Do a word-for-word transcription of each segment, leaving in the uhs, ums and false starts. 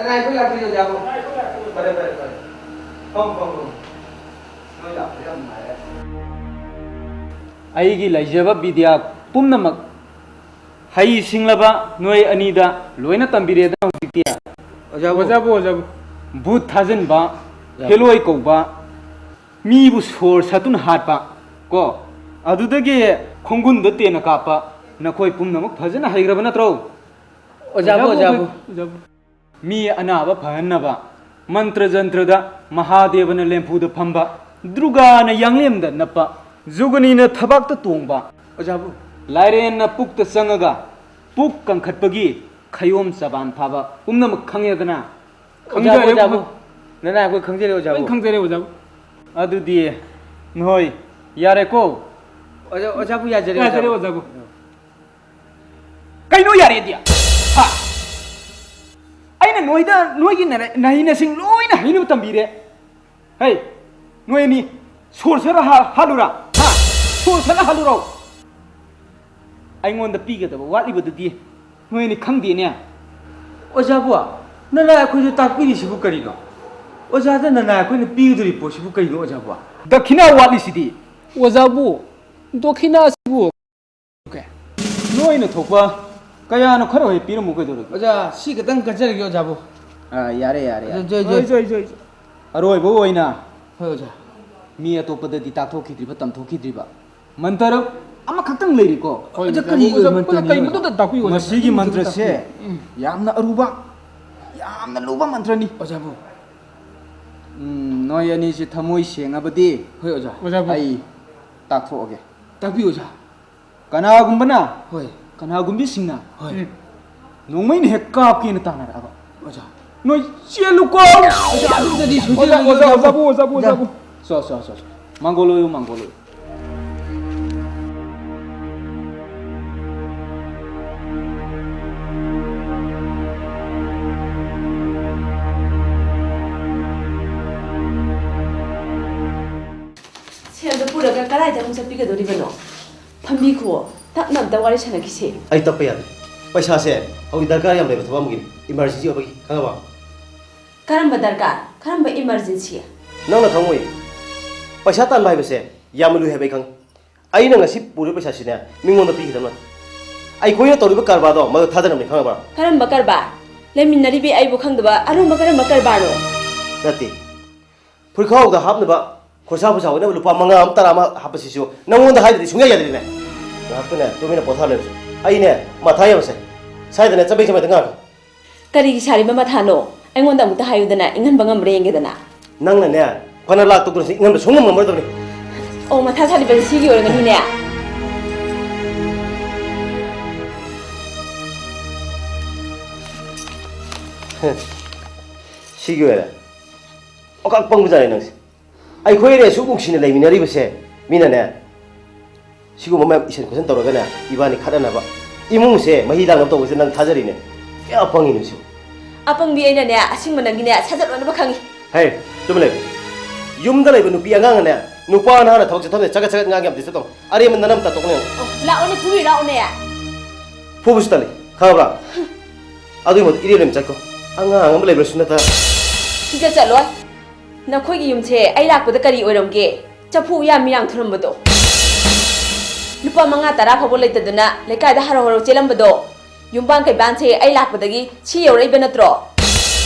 ꯉꯥꯏꯈꯣ, ꯂꯥꯛꯄꯤꯌꯣ, ꯌꯥꯕ꯭ꯔꯣ? ꯐꯔꯦ, ꯐꯔꯦ, ꯐꯔꯦ꯫ ꯐꯝ, ꯐꯝ, ꯐꯝ꯫ ꯅꯣꯏ ꯂꯥꯛꯄꯁꯦ ꯌꯥꯝ ꯅꯨꯡꯉꯥꯏꯔꯦ꯫ ꯑꯩꯒꯤ ꯂꯩꯖꯕ ꯕꯤꯗ꯭ꯌꯥ ꯄꯨꯝꯅꯃꯛ ꯍꯩ ꯁꯤꯡꯂꯕ ꯅꯣꯏ ꯑꯅꯤꯗ ꯂꯣꯏꯅ ꯇꯝꯕꯤꯔꯦꯗꯅ ꯍꯧꯖꯤꯛꯇꯤ꯫ ꯑꯣꯖꯥꯕꯨ꯫ ꯑꯣꯖꯥꯕꯨ, ꯑꯣꯖꯥꯕꯨ꯫ ꯚꯨꯠ ꯊꯥꯖꯤꯟꯕ, ꯑꯣꯖꯥꯕꯨ꯫ ꯍꯦꯂꯣꯏ ꯀꯧꯕ, ꯃꯤꯕꯨ ꯁꯣꯔ ꯁꯠꯇꯨꯅ ꯍꯥꯠꯄ, ꯀꯣ, ꯑꯗꯨꯗꯒꯤ ꯈꯣꯡꯒꯨꯟꯗ ꯇꯦꯟꯅ ꯀꯥꯞꯄ, ꯅꯈꯣꯏ ꯄꯨꯝꯅꯃꯛ ꯐꯖꯅ ꯍꯩꯈ꯭ꯔꯕ ꯅꯠꯇ꯭ꯔꯣ? ꯑꯣꯖꯥꯕꯨ, ꯑꯣꯖꯥꯕꯨ, ꯑꯣꯖꯥꯕꯨ꯫ ꯑꯣꯖꯥꯕꯨ꯫ ꯃꯤ ꯑꯅꯥꯕ ꯐꯍꯟꯅꯕ ꯃꯟꯇ꯭ꯔ ꯖꯟꯇ꯭ꯔꯗ ꯃꯍꯥꯗꯦꯕꯅ ꯂꯦꯝꯐꯨꯗ ꯐꯝꯕ, ꯗꯨꯔꯒꯥꯅ ꯌꯥꯡꯂꯦꯝꯗ ꯅꯞꯄ, ꯖꯨꯒꯅꯤꯅ ꯊꯕꯥꯛꯇ ꯇꯣꯡꯕ, ꯑꯣꯖꯥꯕꯨ꯫ ꯂꯥꯏꯔꯦꯟꯅ ꯄꯨꯛꯇ ꯆꯪꯉꯒ ꯄꯨꯛ ꯀꯟꯈꯠꯄꯒꯤ ꯈꯌꯣꯝ ꯆꯕꯥꯟ ꯐꯥꯕ ꯄꯨꯝꯅꯃꯛ ꯈꯪꯉꯦꯗꯅ? ꯈꯪꯖꯔꯦ, ꯑꯣꯖꯥꯕꯨ, ꯑꯣꯖꯥꯕꯨ꯫ ꯅꯅꯥꯏ ꯑꯩꯈꯣꯏ ꯈꯪꯖꯔꯦ, ꯑꯣꯖꯥꯕꯨ꯫ ꯂꯣꯏ ꯈꯪꯖꯔꯦ, ꯑꯣꯖꯥꯕꯨ꯫ ꯑꯗꯨꯗꯤ ꯅꯣꯏ ꯌꯥꯔꯦꯀꯣ? ꯑꯣꯖꯥ, ꯑꯣꯖꯥꯕꯨ, ꯌꯥꯖꯔꯦ, ꯌꯥꯖꯔꯦ, ꯑꯣꯖꯥꯕꯨ꯫ ꯑꯣꯖꯥꯕꯨ꯫ ꯀꯩꯅꯣ ꯌꯥꯔꯦꯗꯤ? ꯍꯥ? ꯑꯩꯅ ꯅꯣꯏꯗ ꯅꯣꯏꯒꯤ ꯅ-, ꯅꯍꯩ ꯅꯁꯤꯡ ꯂꯣꯏꯅ ꯍꯩꯅꯕ ꯇꯝꯕꯤꯔꯦ꯫ ꯍꯩ, ꯅꯣꯏ ꯑꯅꯤ ꯁꯣꯔ ꯁꯔ ꯍꯥ-, ꯍꯥꯠꯂꯨꯔꯥ? ꯍꯥ? ꯁꯣꯔ ꯁꯔ ꯍꯥꯠꯂꯨꯔꯣ? ꯑꯩꯉꯣꯟꯗ ꯄꯤꯒꯗꯕ ꯋꯥꯠꯂꯤꯕꯗꯨꯗꯤ ꯅꯣꯏ ꯑꯅꯤ ꯈꯪꯗꯦꯅꯦ꯫ ꯑꯣꯖꯥꯕꯨ, ꯅꯅꯥꯏ ꯑꯩꯈꯣꯏꯗ ꯇꯥꯛꯄꯤꯔꯤꯁꯤꯕꯨ ꯀꯔꯤꯅꯣ? ꯑꯣꯖꯥꯗ ꯅꯅꯥꯏ ꯑꯩꯈꯣꯏꯅ ꯄꯤꯒꯗꯧꯔꯤ ꯄꯣꯠꯁꯤꯕꯨ ꯀꯔꯤꯅꯣ, ꯑꯣꯖꯥꯕꯨ? ꯗꯈꯤꯅꯥ ꯋꯥꯠꯂꯤꯁꯤꯗꯤ꯫ ꯑꯣꯖꯥꯕꯨ, ꯗꯈꯤꯅꯥꯁꯤꯕꯨ꯫ ꯑꯣꯀꯦ꯫ ꯅꯣꯏꯅ ꯊꯣꯛꯄ ꯀꯌꯥꯅꯣ ꯈꯔ ꯍꯦꯛ ꯄꯤꯔꯝꯃꯨ ꯀꯩꯗꯧꯔꯒꯦ? ꯑꯣꯖꯥ, ꯁꯤ ꯈꯛꯇꯪ ꯀꯠꯆꯔꯒꯦ, ꯑꯣꯖꯥꯕꯨ꯫ ꯑꯥ, ꯌꯥꯔꯦ, ꯌꯥꯔꯦ, ꯌꯥꯔꯦ꯫ ꯖꯣꯏ, ꯖꯣꯏ, ꯖꯣꯏ꯫ ꯑꯔꯣꯏꯕ ꯑꯣꯏꯅ ꯍꯣꯏ, ꯑꯣꯖꯥ꯫ ꯃꯤ ꯑꯇꯣꯞꯄꯗꯗꯤ ꯇꯥꯛꯊꯣꯛꯈꯤꯗ꯭ꯔꯤꯕ, ꯇꯝꯊꯣꯛꯈꯤꯗ꯭ꯔꯤꯕ ꯃꯟꯇꯔ ꯑꯃꯈꯛꯇꯪ ꯂꯩꯔꯤꯀꯣ꯫ ꯍꯣꯏ, ꯑꯣꯖꯥ, ꯀꯔꯤ ꯑꯣꯖꯥ, ꯑꯣꯏꯕ ꯃꯟꯇꯔꯅꯣ? ꯀꯔꯤ ꯃꯟꯇꯔ ꯇꯥꯛꯄꯤꯌꯨ, ꯑꯣꯖꯥ? ꯃꯁꯤꯒꯤ ꯀꯔꯤ ꯃꯟꯇꯔ ꯃꯟꯇ꯭ꯔꯁꯦ ꯇꯥꯛꯄꯤꯌꯨ? ꯎꯝ꯫ ꯌꯥꯝꯅ ꯑꯔꯨꯕ, ꯌꯥꯝꯅ ꯂꯨꯕ ꯃꯟꯇ꯭ꯔꯅꯤ꯫ ꯑꯣꯖꯥꯕꯨ꯫ ꯎꯝ, ꯅꯣꯏ ꯑꯅꯤꯁꯤ ꯊꯃꯣꯏ ꯁꯦꯡꯉꯕꯗꯤ ꯍꯣꯏ, ꯑꯣꯖꯥ꯫ ꯑꯣꯖꯥꯕꯨ꯫ ꯑꯩ ꯇꯥꯛꯊꯣꯛꯑꯒꯦ꯫ ꯇꯥꯛꯄꯤꯌꯨ, ꯑꯣꯖꯥ꯫ ꯀꯅꯥꯒꯨꯝꯕꯅ, ꯍꯣꯏ꯫ ꯀꯅꯥꯒꯨꯝꯕꯤꯁꯤꯡꯅ ꯍꯣꯏ꯫ ꯎꯝ꯫ ꯅꯣꯡꯃꯩꯅ ꯍꯦꯛ ꯀꯥꯞꯀꯦꯅ ꯇꯥꯟꯅꯔꯛꯑꯕ꯫ ꯑꯣꯖꯥ꯫ ꯅꯣꯏ ꯆꯦꯜꯂꯨꯀꯣ! ꯑꯣꯖꯥ, ꯑꯗꯨꯝꯇꯗꯤ ꯁꯣꯏꯖꯜꯂꯨ, ꯑꯣꯖꯥ, ꯑꯣꯖꯥ, ꯑꯣꯖꯥꯕꯨ, ꯑꯣꯖꯥꯕꯨ, ꯑꯣꯖꯥ꯫ ꯑꯣꯖꯥꯕꯨ꯫ ꯁꯣ, ꯁꯣ, ꯁꯣ, ꯁꯣ꯫ ꯃꯥꯡꯒꯣꯜ ꯑꯣꯏꯌꯨ, ꯃꯥꯡꯒꯣꯜ ꯑꯣꯏꯌꯨ꯫ ꯁꯦꯜꯗꯣ ꯄꯨꯔꯒ ꯀꯗꯥꯏꯗ ꯑꯃꯨꯛ ꯆꯠꯄꯤꯒꯗꯧꯔꯤꯕꯅꯣ? ꯐꯝꯕꯤꯈꯨꯋꯣ, ꯇꯞꯅ ꯑꯝꯇ ꯋꯥꯔꯤ ꯁꯥꯟꯅꯈꯤꯁꯦ꯫ ꯑꯩ ꯇꯞꯄ ꯌꯥꯗꯦ꯫ ꯄꯩꯁꯥꯁꯦ ꯍꯧꯖꯤꯛ ꯗꯔꯀꯥꯔ ꯌꯥꯝ ꯂꯩꯕ ꯊꯕꯛ ꯑꯃꯒꯤ emergency ꯑꯣꯏꯕꯒꯤ, ꯈꯪꯉꯕ? ꯀꯔꯝꯕ ꯗꯔꯀꯥꯔ? ꯀꯔꯝꯕ ꯏꯃꯔꯖꯦꯟꯁꯤ? ꯅꯪꯅ ꯈꯪꯉꯣꯏ꯫ ꯄꯩꯁꯥ ꯇꯥꯟꯕ ꯍꯥꯏꯕꯁꯦ ꯌꯥꯝꯅ ꯂꯨꯏ ꯍꯥꯏꯕ ꯑꯩ ꯈꯪꯉꯤ꯫ ꯑꯩꯅ ꯉꯁꯤ ꯄꯨꯔꯤꯕ ꯄꯩꯁꯥꯁꯤꯅꯦ ꯃꯤꯉꯣꯟꯗ ꯄꯤꯈꯤꯗꯕ ꯅꯠꯇꯦ꯫ ꯑꯩꯈꯣꯏꯅ ꯇꯧꯔꯤꯕ ꯀꯔꯕꯥꯔꯗꯣ ꯃꯗꯨ ꯊꯥꯖꯅꯕꯅꯤ, ꯈꯪꯉꯕ꯭ꯔꯥ? ꯀꯔꯝꯕ ꯀꯔꯕꯥꯔ? ꯂꯩꯃꯤꯟꯅꯔꯤꯕꯤ ꯑꯩꯕꯨ ꯈꯪꯗꯕ ꯑꯔꯨꯝꯕ ꯀꯔꯝꯕ ꯀꯔꯕꯥꯔꯅꯣ? ꯅꯠꯇꯦ꯫ ꯐꯨꯔꯤꯠꯈꯥꯎꯗ ꯍꯥꯞꯅꯕ ꯈꯣꯔꯁꯥ ꯐꯨꯔꯁꯥ ꯑꯣꯏꯅꯕ ꯂꯨꯄꯥ ꯃꯉꯥ ꯑꯃ, ꯇꯔꯥ ꯑꯃ ꯍꯥꯞꯄꯁꯤꯁꯨ ꯅꯪꯉꯣꯟꯗ ꯍꯥꯏꯗ꯭ꯔꯗꯤ ꯁꯨꯡꯌꯥ ꯌꯥꯗ꯭ꯔꯦꯅꯦ꯫ ꯉꯥꯏꯍꯥꯛꯇꯅꯦ ꯇꯨꯃꯤꯟꯅ ꯄꯣꯊꯥ ꯂꯩꯔꯁꯨ꯫ ꯑꯩꯅꯦ ꯃꯊꯥ ꯌꯥꯝ ꯁꯥꯏ꯫ ꯁ꯭ꯋꯥꯏꯗꯅꯦ ꯆꯕꯦꯡ ꯆꯕꯦꯡꯇ ꯉꯥꯡꯉꯦ꯫ ꯀꯔꯤꯒꯤ ꯁꯥꯔꯤꯕ ꯃꯊꯥꯅꯣ? ꯑꯩꯉꯣꯟꯗ ꯑꯃꯨꯛꯇ ꯍꯥꯏꯌꯨꯗꯅ, ꯏꯪꯍꯟꯕ ꯉꯝꯕ꯭ꯔꯥ ꯌꯦꯡꯒꯦꯗꯅ꯫ ꯅꯪꯅꯅꯦ ꯐꯅ ꯂꯥꯛꯇꯧꯗ꯭ꯔꯁꯨ ꯏꯪꯍꯟꯕ ꯁꯨꯡꯉꯝ ꯉꯝꯃꯔꯣꯏꯗꯕꯅꯤ꯫ ꯑꯣ, ꯃꯊꯥ ꯁꯥꯔꯤꯕꯁꯤ ꯁꯤꯒꯤ ꯑꯣꯏꯔꯝꯒꯅꯤꯅꯦ꯫ ꯁꯤꯒꯤ ꯑꯣꯏꯔꯦ꯫ ꯑꯣꯀꯥꯛ ꯄꯪꯕꯖꯥꯠꯅꯤ ꯅꯪꯁꯦ꯫ ꯑꯩꯈꯣꯏ ꯑꯅꯤ ꯑꯁꯨꯛ ꯅꯨꯡꯁꯤꯅ ꯂꯩꯃꯤꯟꯅꯔꯤꯕꯁꯦ ꯃꯤꯅꯅꯦ ꯁꯤꯒꯨꯝꯕ ꯃꯌꯥꯝ ꯏꯁꯟ ꯈꯣꯠꯆꯟ ꯇꯧꯔꯒꯅꯦ ꯏꯕꯥꯅꯤ ꯈꯠꯅꯅꯕ, ꯏꯃꯨꯡꯁꯦ ꯃꯍꯤ ꯂꯥꯡꯅꯕ ꯇꯧꯕꯁꯦ ꯅꯪ ꯊꯥꯖꯔꯤꯅꯦ꯫ ꯀꯌꯥ ꯄꯪꯉꯤꯅꯣ ꯁꯤꯕꯨ꯫ ꯑꯄꯪꯕꯤ ꯑꯩꯅꯅꯦ ꯑꯁꯤꯡꯕ ꯅꯪꯒꯤꯅꯦ ꯁꯥꯖꯠ ꯂꯣꯏꯅꯃꯛ ꯈꯪꯉꯤ꯫ ꯍꯦ, ꯇꯨꯃꯤꯟ ꯂꯩꯌꯨ꯫ ꯌꯨꯝꯗ ꯂꯩꯕ ꯅꯨꯄꯤ ꯑꯉꯥꯡꯅꯅꯦ ꯅꯨꯄꯥ ꯅꯍꯥꯅ ꯊꯕꯛ ꯆꯠꯊꯣꯛꯅꯦ ꯆꯒꯠ ꯆꯒꯠ ꯉꯥꯡ ꯌꯥꯝ ꯗꯤꯁꯇꯔꯕ ꯇꯧ꯫ ꯑꯔꯦꯝꯕ ꯅꯅꯝ ꯇꯥꯊꯣꯛꯅꯦ꯫ ꯑꯣ, ꯂꯥꯛꯑꯣꯅꯦ, ꯐꯨꯕꯤꯔꯨ ꯂꯥꯛꯑꯣꯅꯦ꯫ ꯐꯨꯕꯁꯨ ꯇꯜꯂꯤ, ꯈꯪꯉꯕ꯭ꯔꯥ? ꯑꯗꯨꯒꯤ ꯃꯍꯨꯠ ꯏꯔꯦꯟ ꯂꯣꯏꯅ ꯆꯠꯈꯣ꯫ ꯑꯉꯥꯡ ꯑꯃ ꯂꯩꯕ꯭ꯔꯁꯨ ꯅꯠꯇ꯫ ꯁꯤꯗ ꯆꯠꯂꯣꯏ꯫ ꯅꯈꯣꯏꯒꯤ ꯌꯨꯝꯁꯦ ꯑꯩ ꯂꯥꯛꯄꯗ ꯀꯔꯤ ꯑꯣꯏꯔꯝꯒꯦ? ꯆꯐꯨ ꯎꯌꯥꯟ ꯃꯤꯔꯥꯡ ꯊꯨꯔꯝꯕꯗꯣ, ꯂꯨꯄꯥ ꯃꯉꯥ ꯇꯔꯥ ꯐꯥꯎꯕ ꯂꯩꯇꯗꯅ ꯂꯩꯀꯥꯏꯗ ꯍꯔꯥꯎ ꯍꯔꯥꯎ ꯆꯦꯜꯂꯝꯕꯗꯣ, ꯌꯨꯝꯕꯥꯟ ꯀꯩꯕꯥꯟꯁꯦ ꯑꯩ ꯂꯥꯛꯄꯗꯒꯤ ꯁꯤ ꯌꯧꯔꯛꯏꯕ ꯅꯠꯇ꯭ꯔꯣ?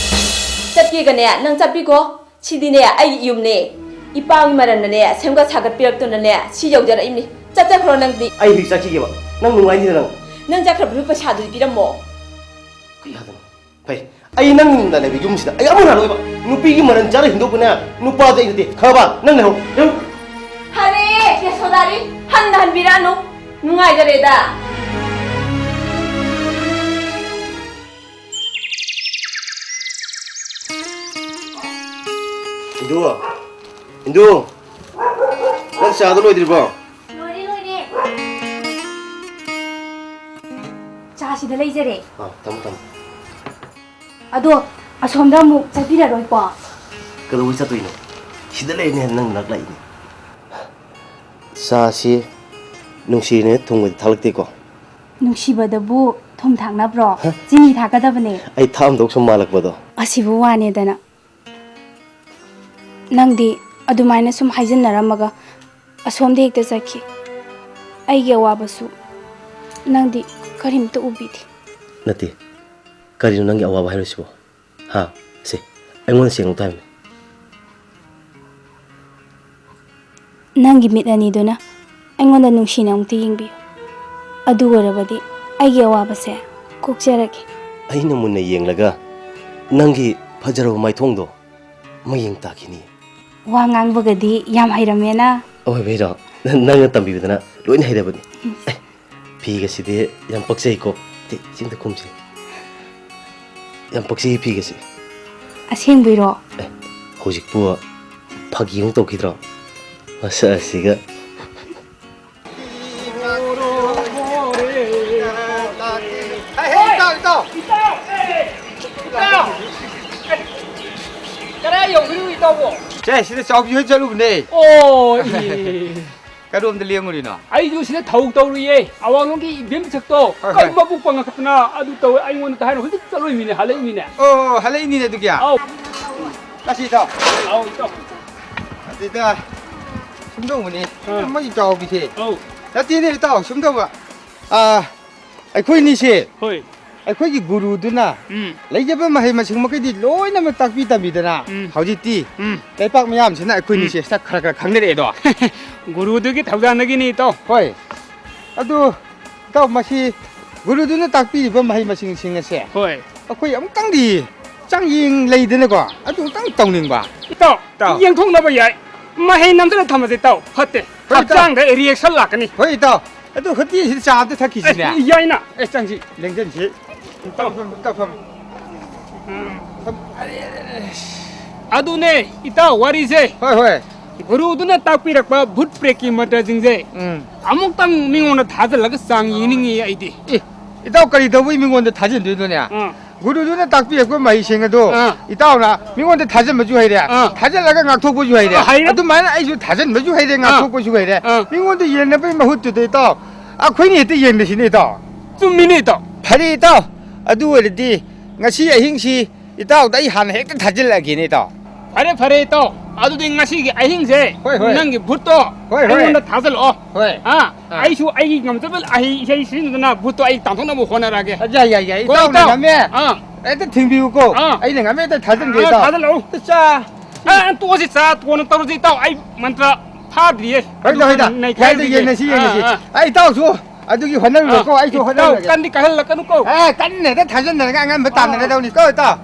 ꯆꯠꯀꯦꯒꯅꯦ ꯅꯪ ꯆꯠꯄꯤꯈꯣ, ꯁꯤꯗꯤꯅꯦ ꯑꯩꯒꯤ ꯌꯨꯝꯅꯦ꯫ ꯏꯄꯥꯒꯤ ꯃꯔꯟꯅꯅꯦ ꯁꯦꯝꯒꯠ ꯁꯥꯒꯠꯄꯤꯔꯛꯇꯨꯅꯅꯦ ꯁꯤ ꯌꯧꯖꯔꯛꯏꯕꯅꯤ꯫ ꯆꯠꯆꯈ꯭ꯔꯣ ꯅꯪꯗꯤ꯫ ꯑꯩ ꯍꯧꯖꯤꯛ ꯆꯠꯈꯤꯒꯦꯕ, ꯅꯪ ꯅꯨꯡꯉꯥꯏꯅꯤꯗ ꯅꯪ꯫ ꯅꯪ ꯆꯠꯈ꯭ꯔꯕꯗꯨ ꯄꯩꯁꯥꯗꯨꯗꯤ ꯄꯤꯔꯝꯃꯣ꯫ ꯀꯩ ꯍꯥꯏꯗꯣꯏꯅꯣ? ꯐꯩ, ꯑꯩ ꯅꯪꯅ ꯂꯩꯕ ꯌꯨꯝꯁꯤꯗ ꯑꯩ ꯑꯃꯨꯛ ꯍꯜꯂꯣꯏꯕ꯫ ꯅꯨꯄꯤꯒꯤ ꯃꯔꯟ ꯆꯥꯔ ꯍꯤꯡꯗꯣꯛꯄꯅꯦ ꯅꯨꯄꯥꯗꯤ ꯑꯩ ꯅꯠꯇꯦ, ꯈꯪꯉꯕ? ꯅꯪ ꯂꯩꯍꯧ, ꯂꯩꯍꯧ꯫ ꯐꯔꯦ, ꯌꯥꯁꯣꯗꯥꯔꯤ, ꯍꯟꯅ ꯍꯟꯕꯤꯔꯛꯑꯅꯨ꯫ ꯅꯨꯡꯉꯥꯏꯖꯔꯦꯗ꯫ ꯏꯟꯗꯨ, ꯏꯟꯗꯨ, ꯅꯪ ꯆꯥꯗꯣ ꯂꯣꯏꯗ꯭ꯔꯤꯕꯣ? ꯂꯣꯏꯔꯦ, ꯂꯣꯏꯔꯦ꯫ ꯆꯥ ꯁꯤꯗ ꯂꯩꯖꯔꯦ꯫ ꯑꯥ, ꯊꯝꯃꯣ, ꯊꯝꯃꯣ꯫ ꯑꯗꯣ ꯑꯁꯣꯝꯗ ꯑꯃꯨꯛ ꯆꯠꯄꯤꯔꯔꯣꯏꯀꯣ? ꯀꯩꯗꯧꯕꯩ ꯆꯠꯇꯣꯏꯅꯣ? ꯁꯤꯗ ꯂꯩꯔꯤꯅꯦ, ꯅꯪ ꯅꯛ ꯂꯥꯛꯏꯅꯦ꯫ ꯆꯥꯁꯤ ꯅꯨꯡꯁꯤꯔꯤꯅꯦ, ꯊꯨꯝꯒꯗꯤ ꯊꯥꯛꯂꯛꯇꯦꯀꯣ? ꯅꯨꯡꯁꯤꯕꯗꯕꯨ ꯊꯨꯝ ꯊꯥꯛꯅꯕ꯭ꯔꯣ? ꯍ? ꯆꯤꯅꯤ ꯊꯥꯛꯀꯗꯕꯅꯦ꯫ ꯑꯩ ꯊꯥꯛꯑꯝꯗꯧ ꯁꯨꯝ ꯃꯥꯜꯂꯛꯄꯗꯣ꯫ ꯑꯁꯤꯕꯨ ꯋꯥꯅꯦꯗꯅ꯫ ꯅꯪꯗꯤ ꯑꯗꯨꯃꯥꯏꯅ ꯁꯨꯝ ꯍꯥꯏꯖꯤꯟꯅꯔꯝꯃꯒ ꯑꯁꯣꯝꯗ ꯍꯦꯛꯇ ꯆꯠꯈꯤ꯫ ꯑꯩꯒꯤ ꯑꯋꯥꯕꯁꯨ ꯅꯪꯗꯤ ꯀꯔꯤꯝꯇ ꯎꯕꯤꯗꯦ꯫ ꯅꯠꯇꯦ, ꯀꯔꯤꯅꯣ ꯅꯪꯒꯤ ꯑꯋꯥꯕ ꯍꯥꯏꯔꯤꯁꯤꯕꯣ? ꯍꯥ? ꯁꯦ, ꯑꯩꯉꯣꯟꯗ ꯁꯦꯡꯅ ꯑꯝꯇ ꯍꯥꯏꯕꯅꯦ꯫ ꯅꯪꯒꯤ ꯃꯤꯠ ꯑꯅꯤꯗꯨꯅ ꯑꯩꯉꯣꯟꯗ ꯅꯨꯡꯁꯤꯅ ꯑꯃꯨꯛꯇ ꯌꯦꯡꯕꯤꯌꯨ꯫ ꯑꯗꯨ ꯑꯣꯏꯔꯕꯗꯤ ꯑꯩꯒꯤ ꯑꯋꯥꯕꯁꯦ ꯀꯣꯛꯆꯔꯒꯦ꯫ ꯑꯩꯅ ꯃꯨꯟꯅ ꯌꯦꯡꯂꯒ ꯅꯪꯒꯤ ꯐꯖꯔꯕ ꯃꯥꯏꯊꯣꯡꯗꯣ ꯃꯌꯦꯡ ꯇꯥꯈꯤꯅꯤ꯫ ꯋꯥ ꯉꯥꯡꯕꯒꯗꯤ ꯌꯥꯝ ꯍꯩꯔꯝꯃꯦꯅ꯫ ꯑꯣꯏꯕꯩꯔꯣ? ꯅꯪꯅ ꯇꯝꯕꯤꯕꯗꯅ ꯂꯣꯏꯅ ꯍꯩꯔꯕꯅꯤ꯫ ꯑꯦ, ꯐꯤꯒꯁꯤꯗꯤ ꯌꯥꯝ ꯄꯛꯆꯩꯀꯣ꯫ ꯇꯤ, ꯆꯤꯡꯗ ꯈꯨꯝꯁꯤ꯫ ꯌꯥꯝ ꯄꯛꯆꯩ ꯐꯤꯒꯁꯤ꯫ ꯑꯁꯦꯡꯕꯩꯔꯣ? ꯑꯦ, ꯍꯧꯖꯤꯛꯄꯨ ꯐꯥꯒꯤ ꯑꯃꯨꯛ ꯇꯧꯈꯤꯗ꯭ꯔꯣ? ꯃꯁꯛ ꯑꯁꯤꯒ꯫ ꯀꯗꯥꯏ ꯌꯧꯕꯤꯔꯨꯏ ꯏꯇꯥꯎꯕꯣ? ꯁꯦ, ꯁꯤꯗ ꯆꯥꯎꯕꯤ ꯍꯣꯏ ꯆꯠꯂꯨꯕꯅꯦ꯫ ꯑꯣ, ꯏ꯫ ꯀꯗꯣꯝꯗ ꯂꯦꯡꯉꯨꯔꯤꯅꯣ? ꯑꯩꯁꯨ ꯁꯤꯗ ꯊꯧ ꯇꯧꯔꯨꯏꯌꯦ꯫ ꯑꯋꯥꯡꯂꯣꯝꯒꯤ ꯏꯕꯦꯝ ꯃꯁꯛꯇꯣ ꯍꯣꯏ, ꯍꯣꯏ꯫ ꯀꯟꯕ ꯄꯨꯛꯄ ꯉꯛꯇꯅ ꯑꯗꯨ ꯇꯧꯋꯦ꯫ ꯑꯩꯉꯣꯟꯗ ꯍꯥꯏꯔꯣ, ꯍꯧꯖꯤꯛ ꯆꯠꯂꯣꯏꯃꯤꯅꯦ, ꯍꯜꯂꯛꯏꯃꯤꯅꯦ꯫ ꯑꯣ, ꯍꯜꯂꯛꯏꯅꯤꯅꯦ ꯑꯗꯨꯒꯤ? ꯑꯥꯎ꯫ ꯂꯥꯛꯁꯤ ꯏꯇꯥꯎ꯫ ꯑꯥꯎ, ꯏꯇꯥꯎ꯫ ꯑꯗꯨꯗ ꯁꯨꯝ ꯇꯧꯕꯅꯤ꯫ ꯑꯥ꯫ ꯃꯣꯏ ꯏꯇꯥꯎꯕꯤꯁꯦ꯫ ꯑꯧ꯫ ꯅꯠꯇꯦꯅꯦ ꯏꯇꯥꯎ, ꯁꯨꯝ ꯇꯧꯕ꯫ ꯑꯥ, ꯑꯩꯈꯣꯏꯅꯤꯁꯦ, ꯍꯣꯏ꯫ ꯑꯩꯈꯣꯏꯒꯤ ꯒꯨꯔꯨꯗꯨꯅ ꯎꯝ꯫ ꯂꯩꯖꯕ ꯃꯍꯩ ꯃꯁꯤꯡ ꯃꯈꯩꯗꯤ ꯂꯣꯏꯅꯃꯛ ꯇꯥꯛꯄꯤ ꯇꯝꯕꯤꯗꯅ ꯎꯝ꯫ ꯍꯧꯖꯤꯛꯇꯤ ꯎꯝ꯫ ꯂꯩꯄꯥꯛ ꯃꯌꯥꯝꯁꯤꯅ ꯑꯩꯈꯣꯏꯅꯤꯁꯦ ꯎꯝ꯫ ꯁꯛ ꯈꯔ ꯈꯔ ꯈꯪꯅꯔꯛꯑꯦꯗꯣ꯫ ꯒꯨꯔꯨꯗꯨꯒꯤ ꯊꯧꯖꯥꯟꯗꯒꯤꯅꯤ ꯏꯇꯥꯎ꯫ ꯍꯣꯏ꯫ ꯑꯗꯨ ꯏꯇꯥꯎ, ꯃꯁꯤ ꯒꯨꯔꯨꯗꯨꯅ ꯇꯥꯛꯄꯤꯔꯤꯕ ꯃꯍꯩ ꯃꯁꯤꯡꯁꯤꯡ ꯑꯁꯦ ꯍꯣꯏ꯫ ꯑꯩꯈꯣꯏ ꯑꯃꯨꯛꯇꯪꯗꯤ ꯆꯥꯡꯌꯦꯡ ꯂꯩꯗꯅꯀꯣ, ꯑꯗꯨ ꯑꯃꯨꯛꯇꯪ ꯇꯧꯅꯤꯡꯕ꯫ ꯏꯇꯥꯎ, ꯏꯇꯥꯎ꯫ ꯌꯦꯡꯊꯣꯛꯅꯕ ꯌꯥꯏ꯫ ꯃꯍꯩ ꯅꯝꯗꯅ ꯊꯝꯕꯁꯦ ꯏꯇꯥꯎ ꯐꯠꯇꯦ꯫ ꯍꯣꯏ, ꯏꯇꯥꯎ꯫ ꯍꯛꯆꯥꯡꯗ reaction ꯂꯥꯛꯀꯅꯤ꯫ ꯍꯣꯏ, ꯏꯇꯥꯎ꯫ ꯑꯗꯨ ꯍꯣꯇꯦꯜꯁꯤꯗ ꯆꯥ ꯑꯝꯇ ꯊꯛꯈꯤꯁꯤꯅꯦ꯫ ꯑꯦ, ꯌꯥꯏꯅ꯫ ꯑꯦ, ꯆꯪꯁꯤ, ꯂꯦꯡꯖꯟꯁꯤ꯫ ꯏꯇꯥꯎ꯫ ꯐꯝ, ꯐꯝ, ꯏꯇꯥꯎ, ꯐꯝ꯫ ꯎꯝ꯫ ꯐꯝ꯫ ꯑꯔꯦ, ꯑꯔꯦ, ꯑꯔꯦ꯫ ꯑꯗꯨꯅꯦ, ꯏꯇꯥꯎ, ꯋꯥꯔꯤꯁꯦ꯫ ꯍꯣꯏ, ꯍꯣꯏ꯫ ꯒꯨꯔꯨꯗꯨꯅ ꯇꯥꯛꯄꯤꯔꯛꯄ ꯚꯨꯠ ꯄ꯭ꯔꯦꯠꯀꯤ ꯃꯟꯇ꯭ꯔꯁꯤꯡꯁꯦ ꯎꯝ꯫ ꯑꯃꯨꯛꯇꯪ ꯃꯤꯉꯣꯟꯗ ꯊꯥꯖꯤꯜꯂꯒ ꯆꯥꯡ ꯌꯦꯡꯅꯤꯡꯉꯤ ꯑꯩꯗꯤ꯫ ꯑꯦ, ꯏꯇꯥꯎ, ꯀꯔꯤ ꯇꯧꯕꯩ ꯃꯤꯉꯣꯟꯗ ꯊꯥꯖꯤꯟꯗꯣꯏꯅꯣꯅꯦ? ꯑꯥ꯫ ꯒꯨꯔꯨꯗꯨꯅ ꯇꯥꯛꯄꯤꯔꯛꯄ ꯃꯍꯩꯁꯤꯡ ꯑꯗꯣ ꯑꯥ꯫ ꯏꯇꯥꯎꯅ ꯃꯤꯉꯣꯟꯗ ꯊꯥꯖꯤꯟꯕꯁꯨ ꯍꯩꯔꯦ, ꯑꯥ꯫ ꯊꯥꯖꯤꯜꯂꯒ ꯉꯥꯛꯊꯣꯛꯄꯁꯨ ꯍꯩꯔꯦ꯫ ꯑꯥ, ꯍꯩꯔꯦ꯫ ꯑꯗꯨꯃꯥꯏꯅ ꯑꯩꯁꯨ ꯊꯥꯖꯤꯟꯕꯁꯨ ꯍꯩꯔꯦ, ꯑꯥ꯫ ꯉꯥꯛꯊꯣꯛꯄꯁꯨ ꯍꯩꯔꯦ꯫ ꯑꯥ꯫ ꯃꯤꯉꯣꯟꯗ ꯌꯦꯡꯅꯕꯒꯤ ꯃꯍꯨꯠꯇꯨꯗ ꯏꯇꯥꯎ, ꯑꯩꯈꯣꯏꯅ ꯍꯦꯛꯇ ꯌꯦꯡꯅꯁꯤꯅꯦ ꯏꯇꯥꯎ꯫ ꯆꯨꯝꯃꯤꯅꯦ ꯏꯇꯥꯎ꯫ ꯐꯔꯦ ꯏꯇꯥꯎ, ꯑꯗꯨ ꯑꯣꯏꯔꯗꯤ ꯉꯁꯤ ꯑꯍꯤꯡꯁꯤ ꯏꯇꯥꯎꯗ ꯑꯩ ꯍꯥꯟꯅ ꯍꯦꯛꯇ ꯊꯥꯖꯤꯜꯂꯛꯑꯒꯦꯅꯦ, ꯏꯇꯥꯎ꯫ ꯐꯔꯦ, ꯐꯔꯦ, ꯏꯇꯥꯎ꯫ ꯑꯗꯨꯗꯤ ꯉꯁꯤꯒꯤ ꯑꯍꯤꯡꯁꯦ ꯍꯣꯏ, ꯍꯣꯏ꯫ ꯅꯪꯒꯤ ꯚꯨꯠꯇꯣ ꯍꯣꯏ, ꯍꯣꯏ꯫ ꯑꯩꯉꯣꯟꯗ ꯊꯥꯖꯤꯜꯂꯛꯑꯣ꯫ ꯍꯣꯏ꯫ ꯑꯥ, ꯑꯥ꯫ ꯑꯩꯁꯨ ꯑꯩꯒꯤ ꯉꯝꯖꯕ ꯑꯍꯩ ꯏꯍꯩ ꯁꯤꯖꯤꯟꯅꯗꯅ ꯚꯨꯠꯇꯣ ꯑꯩ ꯇꯥꯟꯊꯣꯛꯅꯕ ꯍꯣꯠꯅꯔꯛꯑꯒꯦ꯫ ꯑ, ꯌꯥꯏ, ꯌꯥꯏ, ꯌꯥꯏ꯫ ꯀꯣ, ꯏꯇꯥꯎꯅ ꯏꯇꯥꯎ? ꯉꯝꯃꯦ꯫ ꯑꯥ꯫ ꯍꯦꯛꯇ ꯊꯤꯡꯕꯤꯌꯨꯀꯣ꯫ ꯑꯥ꯫ ꯑꯩꯅ ꯉꯝꯃꯦ ꯍꯦꯛꯇ ꯊꯥꯖꯤꯟꯒꯦ, ꯑꯥ, ꯏꯇꯥꯎ꯫ ꯊꯥꯖꯤꯜꯂꯛꯎ꯫ ꯆꯥ꯫ ꯑꯥ, ꯇꯣꯛꯑꯁꯤ, ꯆꯥ ꯀꯣꯟꯅ ꯇꯧꯔꯁꯤ, ꯏꯇꯥꯎ꯫ ꯑꯩ ꯃꯟꯇ꯭ꯔ ꯐꯥꯗ꯭ꯔꯤꯌꯦ꯫ ꯍꯣꯏꯗ, ꯍꯣꯏꯗ꯫ ꯑꯗꯨꯒ ꯅꯩꯈꯥꯏꯔꯁꯤ꯫ ꯌꯥꯏꯗ, ꯌꯦꯡꯅꯁꯤ, ꯑꯥ, ꯌꯦꯡꯅꯁꯤ꯫ ꯑꯥ꯫ ꯑꯩ ꯏꯇꯥꯎꯁꯨ ꯑꯗꯨꯒꯤ ꯍꯣꯠꯅꯕꯤꯔꯣꯀꯣ, ꯑꯥ꯫ ꯑꯩꯁꯨ ꯏꯇꯥꯎ, ꯍꯣꯠꯅꯕꯤꯔꯒꯦ꯫ ꯀꯟꯗꯤ ꯀꯜꯍꯜꯂꯛꯀꯅꯨꯀꯣ꯫ ꯑꯦ, ꯀꯟꯅ ꯍꯦꯛꯇ ꯊꯥꯖꯤꯟꯅꯔꯒ ꯑꯉꯝꯕ ꯑꯥ꯫ ꯇꯥꯟꯅꯔꯗꯧꯅꯤꯀꯣ, ꯏꯇꯥꯎ꯫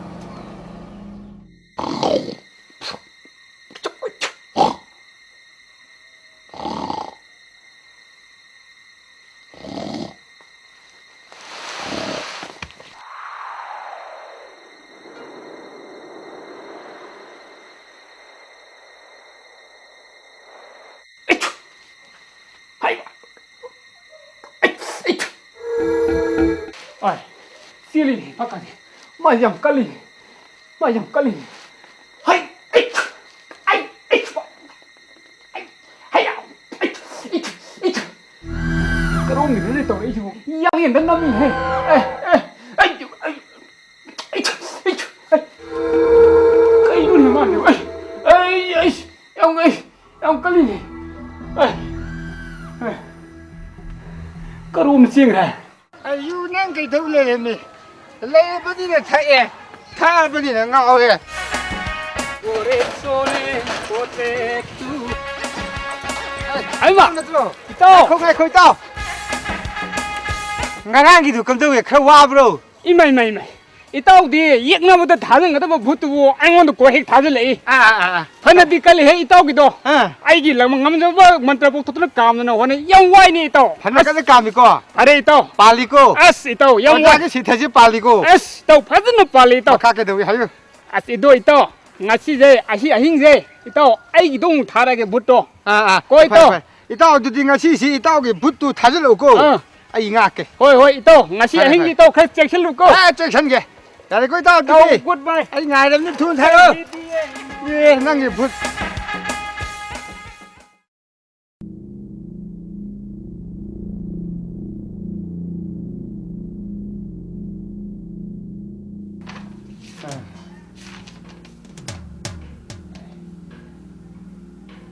ꯑꯩ, ꯑꯩ, ꯆꯦꯜꯂꯤꯅꯦ, ꯄꯥꯛꯀꯥꯁꯦ꯫ ꯃꯥ ꯌꯥꯝ ꯀꯜꯂꯤꯅꯦ꯫ ꯃꯥ ꯌꯥꯝ ꯀꯜꯂꯤꯅꯦ꯫ ꯍꯩ! ꯑꯩ! ꯑꯩ! ꯑꯩ! ꯑꯩ! ꯍꯩ! ꯑꯩ! ꯑꯩ! ꯑꯩ! ꯀꯔꯣꯝꯒꯤꯅꯣꯅꯦ ꯇꯧꯔꯛꯏꯁꯤꯕꯨ? ꯌꯥꯡꯂꯦꯟꯗ ꯅꯝꯃꯤꯍꯦ꯫ ꯑꯦ! ꯑꯦ! ꯑꯩ! ꯑꯩ! ꯑꯩ! ꯑꯩ! ꯑꯩ! ꯀꯩꯅꯣꯅꯦ ꯃꯥꯁꯤꯕꯨ? ꯑꯩ! ꯑꯩ! ꯑꯩ! ꯌꯥꯝ, ꯑꯩ! ꯌꯥꯝ ꯀꯜꯂꯤꯅꯦ꯫ ꯑꯦ! ꯑꯦ! ꯀꯔꯣꯝꯗ ꯆꯦꯟꯈ꯭ꯔꯦ? ꯑꯌꯨ, ꯅꯪ ꯀꯩꯗꯧ ꯂꯩꯔꯝꯃꯤ? ꯂꯩꯔꯕꯅꯤꯅ ꯊꯛꯑꯦ, ꯊꯛꯑꯕꯅꯤꯅ ꯉꯥꯎꯔꯦ꯫ ꯍꯩꯃꯥ! ꯅꯠꯇ꯭ꯔꯣ? ꯏꯇꯥꯎ! ꯉꯥꯏꯈꯣ, ꯉꯥꯏꯈꯣ, ꯏꯇꯥꯎ꯫ ꯉꯔꯥꯡꯒꯤꯗꯨ ꯀꯝꯗꯧꯋꯦ? ꯈꯔ ꯋꯥꯕ꯭ꯔꯣ? ꯏꯃꯥꯏ, ꯏꯃꯥꯏ, ꯏꯃꯥꯏ꯫ ꯏꯇꯥꯎꯗꯤ ꯌꯦꯛꯅꯕꯗ ꯊꯥꯖꯤꯟꯒꯗꯕ ꯚꯨꯠꯇꯨꯕꯨ ꯑꯩꯉꯣꯟꯗ ꯀꯣꯛ ꯍꯦꯛ ꯊꯥꯖꯤꯜꯂꯛꯏ꯫ ꯑꯥ, ꯑꯥ, ꯑꯥ, ꯑꯥ꯫ ꯐꯅꯗꯤ ꯀꯜꯂꯤꯍꯦ ꯏꯇꯥꯎꯒꯤꯗꯣ꯫ ꯑꯥ꯫ ꯑꯩꯒꯤ ꯂꯝ ꯉꯝꯖꯕ ꯃꯟꯇ꯭ꯔ ꯄꯣꯛꯊꯣꯛꯇꯨꯅ ꯀꯥꯝꯗꯅ ꯍꯣꯠꯅꯩ꯫ ꯌꯥꯝ ꯋꯥꯏꯅꯦ ꯏꯇꯥꯎ꯫ ꯐꯅ ꯑꯁ꯫ ꯀꯟꯅ ꯀꯥꯝꯃꯤꯀꯣ? ꯐꯔꯦ ꯏꯇꯥꯎ꯫ ꯄꯥꯜꯂꯤꯀꯣ? ꯑꯁ ꯏꯇꯥꯎ, ꯌꯥꯝ ꯋꯥꯏ꯫ ꯑꯣꯖꯥꯒꯤ ꯁꯤꯊꯁꯤ ꯄꯥꯜꯂꯤꯀꯣ? ꯑꯁ ꯏꯇꯥꯎ, ꯐꯖꯅ ꯄꯥꯜꯂꯤ ꯏꯇꯥꯎ꯫ ꯃꯈꯥ ꯀꯩꯗꯧꯏ ꯍꯥꯏꯌꯨ꯫ ꯑꯁ ꯏꯗꯣ ꯏꯇꯥꯎ, ꯉꯁꯤꯁꯦ, ꯑꯁꯤ ꯑꯍꯤꯡꯁꯦ ꯏꯇꯥꯎ, ꯑꯩꯒꯤꯗꯣ ꯑꯃꯨꯛ ꯊꯥꯔꯒꯦ ꯚꯨꯠꯇꯣ꯫ ꯑꯥ, ꯑꯥ꯫ ꯀꯣ ꯐꯔꯦ, ꯏꯇꯥꯎ꯫ ꯐꯔꯦ꯫ ꯏꯇꯥꯎ, ꯑꯗꯨꯗꯤ ꯉꯁꯤꯁꯤ ꯏꯇꯥꯎꯒꯤ ꯚꯨꯠꯇꯨ ꯊꯥꯖꯤꯜꯂꯛꯎꯀꯣ꯫ ꯑꯥ꯫ ꯑꯩ ꯉꯥꯛꯀꯦ꯫ ꯍꯣꯏ, ꯍꯣꯏ, ꯏꯇꯥꯎ꯫ ꯉꯁꯤ ꯐꯔꯦ, ꯑꯍꯤꯡꯒꯤ ꯐꯔꯦ꯫ ꯏꯇꯥꯎ ꯈꯔ ꯆꯦꯛꯁꯤꯜꯂꯨꯀꯣ꯫ ꯑꯥ, ꯆꯦꯛꯁꯤꯟꯒꯦ꯫ ꯌꯥꯔꯦꯀꯣ, ꯏꯇꯥꯎ, ꯏꯇꯥꯎ, ꯑꯗꯨꯗꯤ? Good bye꯫ ꯑꯩ ꯉꯥꯏꯔꯕꯅꯤ, ꯊꯨꯅ ꯊꯥꯔꯛꯑꯣ꯫ ꯑꯦ, ꯅꯪꯒꯤ ꯚꯨꯠ꯫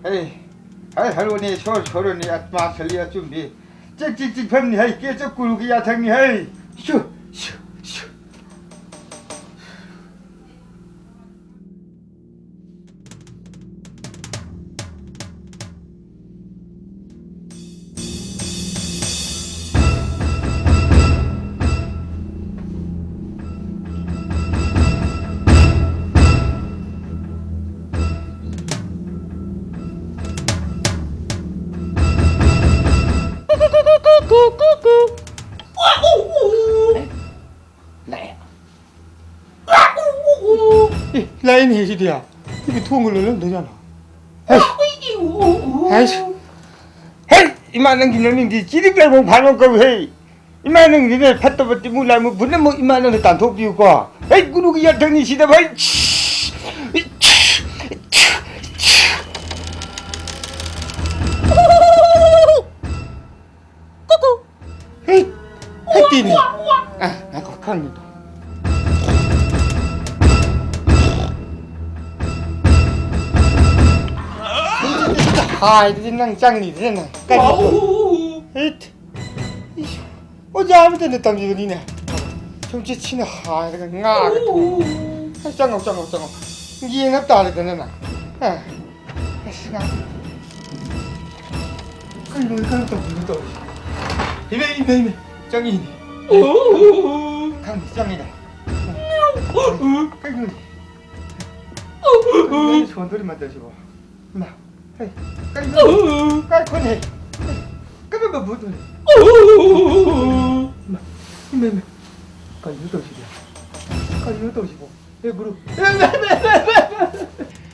ꯍꯩ, ꯍꯩ, ꯍꯔꯣꯅꯦ, ꯁꯣꯔ, ꯁꯣꯔꯣꯅꯦ, ꯑꯠꯃꯥ ꯁꯂꯤ ꯑꯆꯨꯝꯕꯤ꯫ ꯆꯤꯛ, ꯆꯤꯛ, ꯆꯤꯛ ꯐꯝꯅꯤ ꯍꯩ, ꯀꯦ ꯆ ꯀꯨꯔꯨꯒꯤ ꯌꯥꯊꯪꯅꯤ ꯍꯩ꯫ ꯁꯨ, ꯁꯨ, ꯁꯨ꯫ ꯂꯥꯛꯑꯦ꯫ ꯑꯦ, ꯂꯥꯛꯏꯅꯦꯍꯦ ꯁꯤꯗꯤ꯫ ꯁꯤꯕꯨ ꯊꯣꯡꯒ ꯂꯣꯜꯂꯝꯗꯣꯏꯖꯥꯠꯂꯣ? ꯍꯩ! ꯍꯩꯁ! ꯍꯩ! ꯏꯃꯥ ꯅꯪꯒꯤ ꯅꯪꯅꯤꯡꯗꯤ ꯆꯤꯔꯤꯛ ꯂꯩꯕ ꯐꯥꯅꯣ ꯀꯧꯏ ꯍꯩ! ꯏꯃꯥ ꯅꯪꯒꯤꯗꯤꯅꯦ ꯐꯠꯇꯕ ꯇꯤꯃꯨ ꯂꯥꯏꯃꯨ ꯄꯨꯝꯅꯃꯛ ꯏꯃꯥ ꯅꯪꯅ ꯇꯥꯟꯊꯣꯛꯄꯤꯌꯨꯀꯣ꯫ ꯍꯩ! ꯒꯨꯔꯨꯒꯤ ꯌꯥꯊꯪꯅꯤ ꯁꯤꯗ ꯍꯩ! ꯀꯨꯀꯨ꯫ ꯍꯩ! ꯍꯩ, ꯇꯤꯅꯤ꯫ ꯑ, ꯉꯥꯏꯈꯣ, ꯈꯪꯉꯤꯗꯣ꯫ ꯍꯥꯏꯗꯨꯗꯤ ꯅꯪ ꯆꯪꯅꯤꯗꯅ ꯅꯪ꯫ ꯀꯔꯤ? ꯍꯩꯠ! ꯏꯁ, ꯑꯣꯖꯥ ꯑꯃꯇꯅ ꯇꯝꯕꯤꯕꯅꯤꯅꯦ꯫ ꯁꯨꯝꯆꯤꯠꯁꯤꯅ ꯍꯥꯏꯔꯒ ꯉꯥꯒ ꯊꯣꯡꯉꯒ꯫ ꯑꯁ, ꯆꯪꯉꯣ, ꯆꯪꯉꯣ, ꯆꯪꯉꯣ꯫ ꯌꯦꯡꯉ ꯇꯥꯔꯦꯗꯅ ꯅꯪ꯫ ꯑ꯫ ꯑꯁ, ꯉꯥ-, ꯀꯩꯅꯣ, ꯀꯩꯅꯣ ꯇꯧꯗꯣꯏꯅꯣ ꯇꯧꯔꯤꯁꯦ? ꯏꯃꯦ, ꯏꯃꯦ, ꯏꯃꯦ, ꯆꯪꯉꯤꯅꯦ꯫ ꯈꯪꯗꯦ, ꯆꯪꯉꯤꯗ꯫ ꯀꯩꯅꯣ? ꯀꯩꯅꯣ ꯁꯣꯟꯗꯣꯔꯤ ꯃꯇꯧꯁꯤꯕꯣ? ꯏꯃꯥ, ꯍꯩ, ꯀꯩꯅꯣ? ꯀꯥꯏ ꯈꯣꯠꯂꯦ? ꯀꯔꯝꯕ ꯚꯨꯠꯅꯣ? ꯏꯃꯥ, ꯏꯃꯥ, ꯏꯃꯥ, ꯀꯩꯅꯣ ꯇꯧꯔꯤꯁꯤꯕꯣ? ꯀꯩꯅꯣ ꯇꯧꯔꯤꯁꯤꯕꯣ? ꯍꯦ ꯒꯨꯔꯨ꯫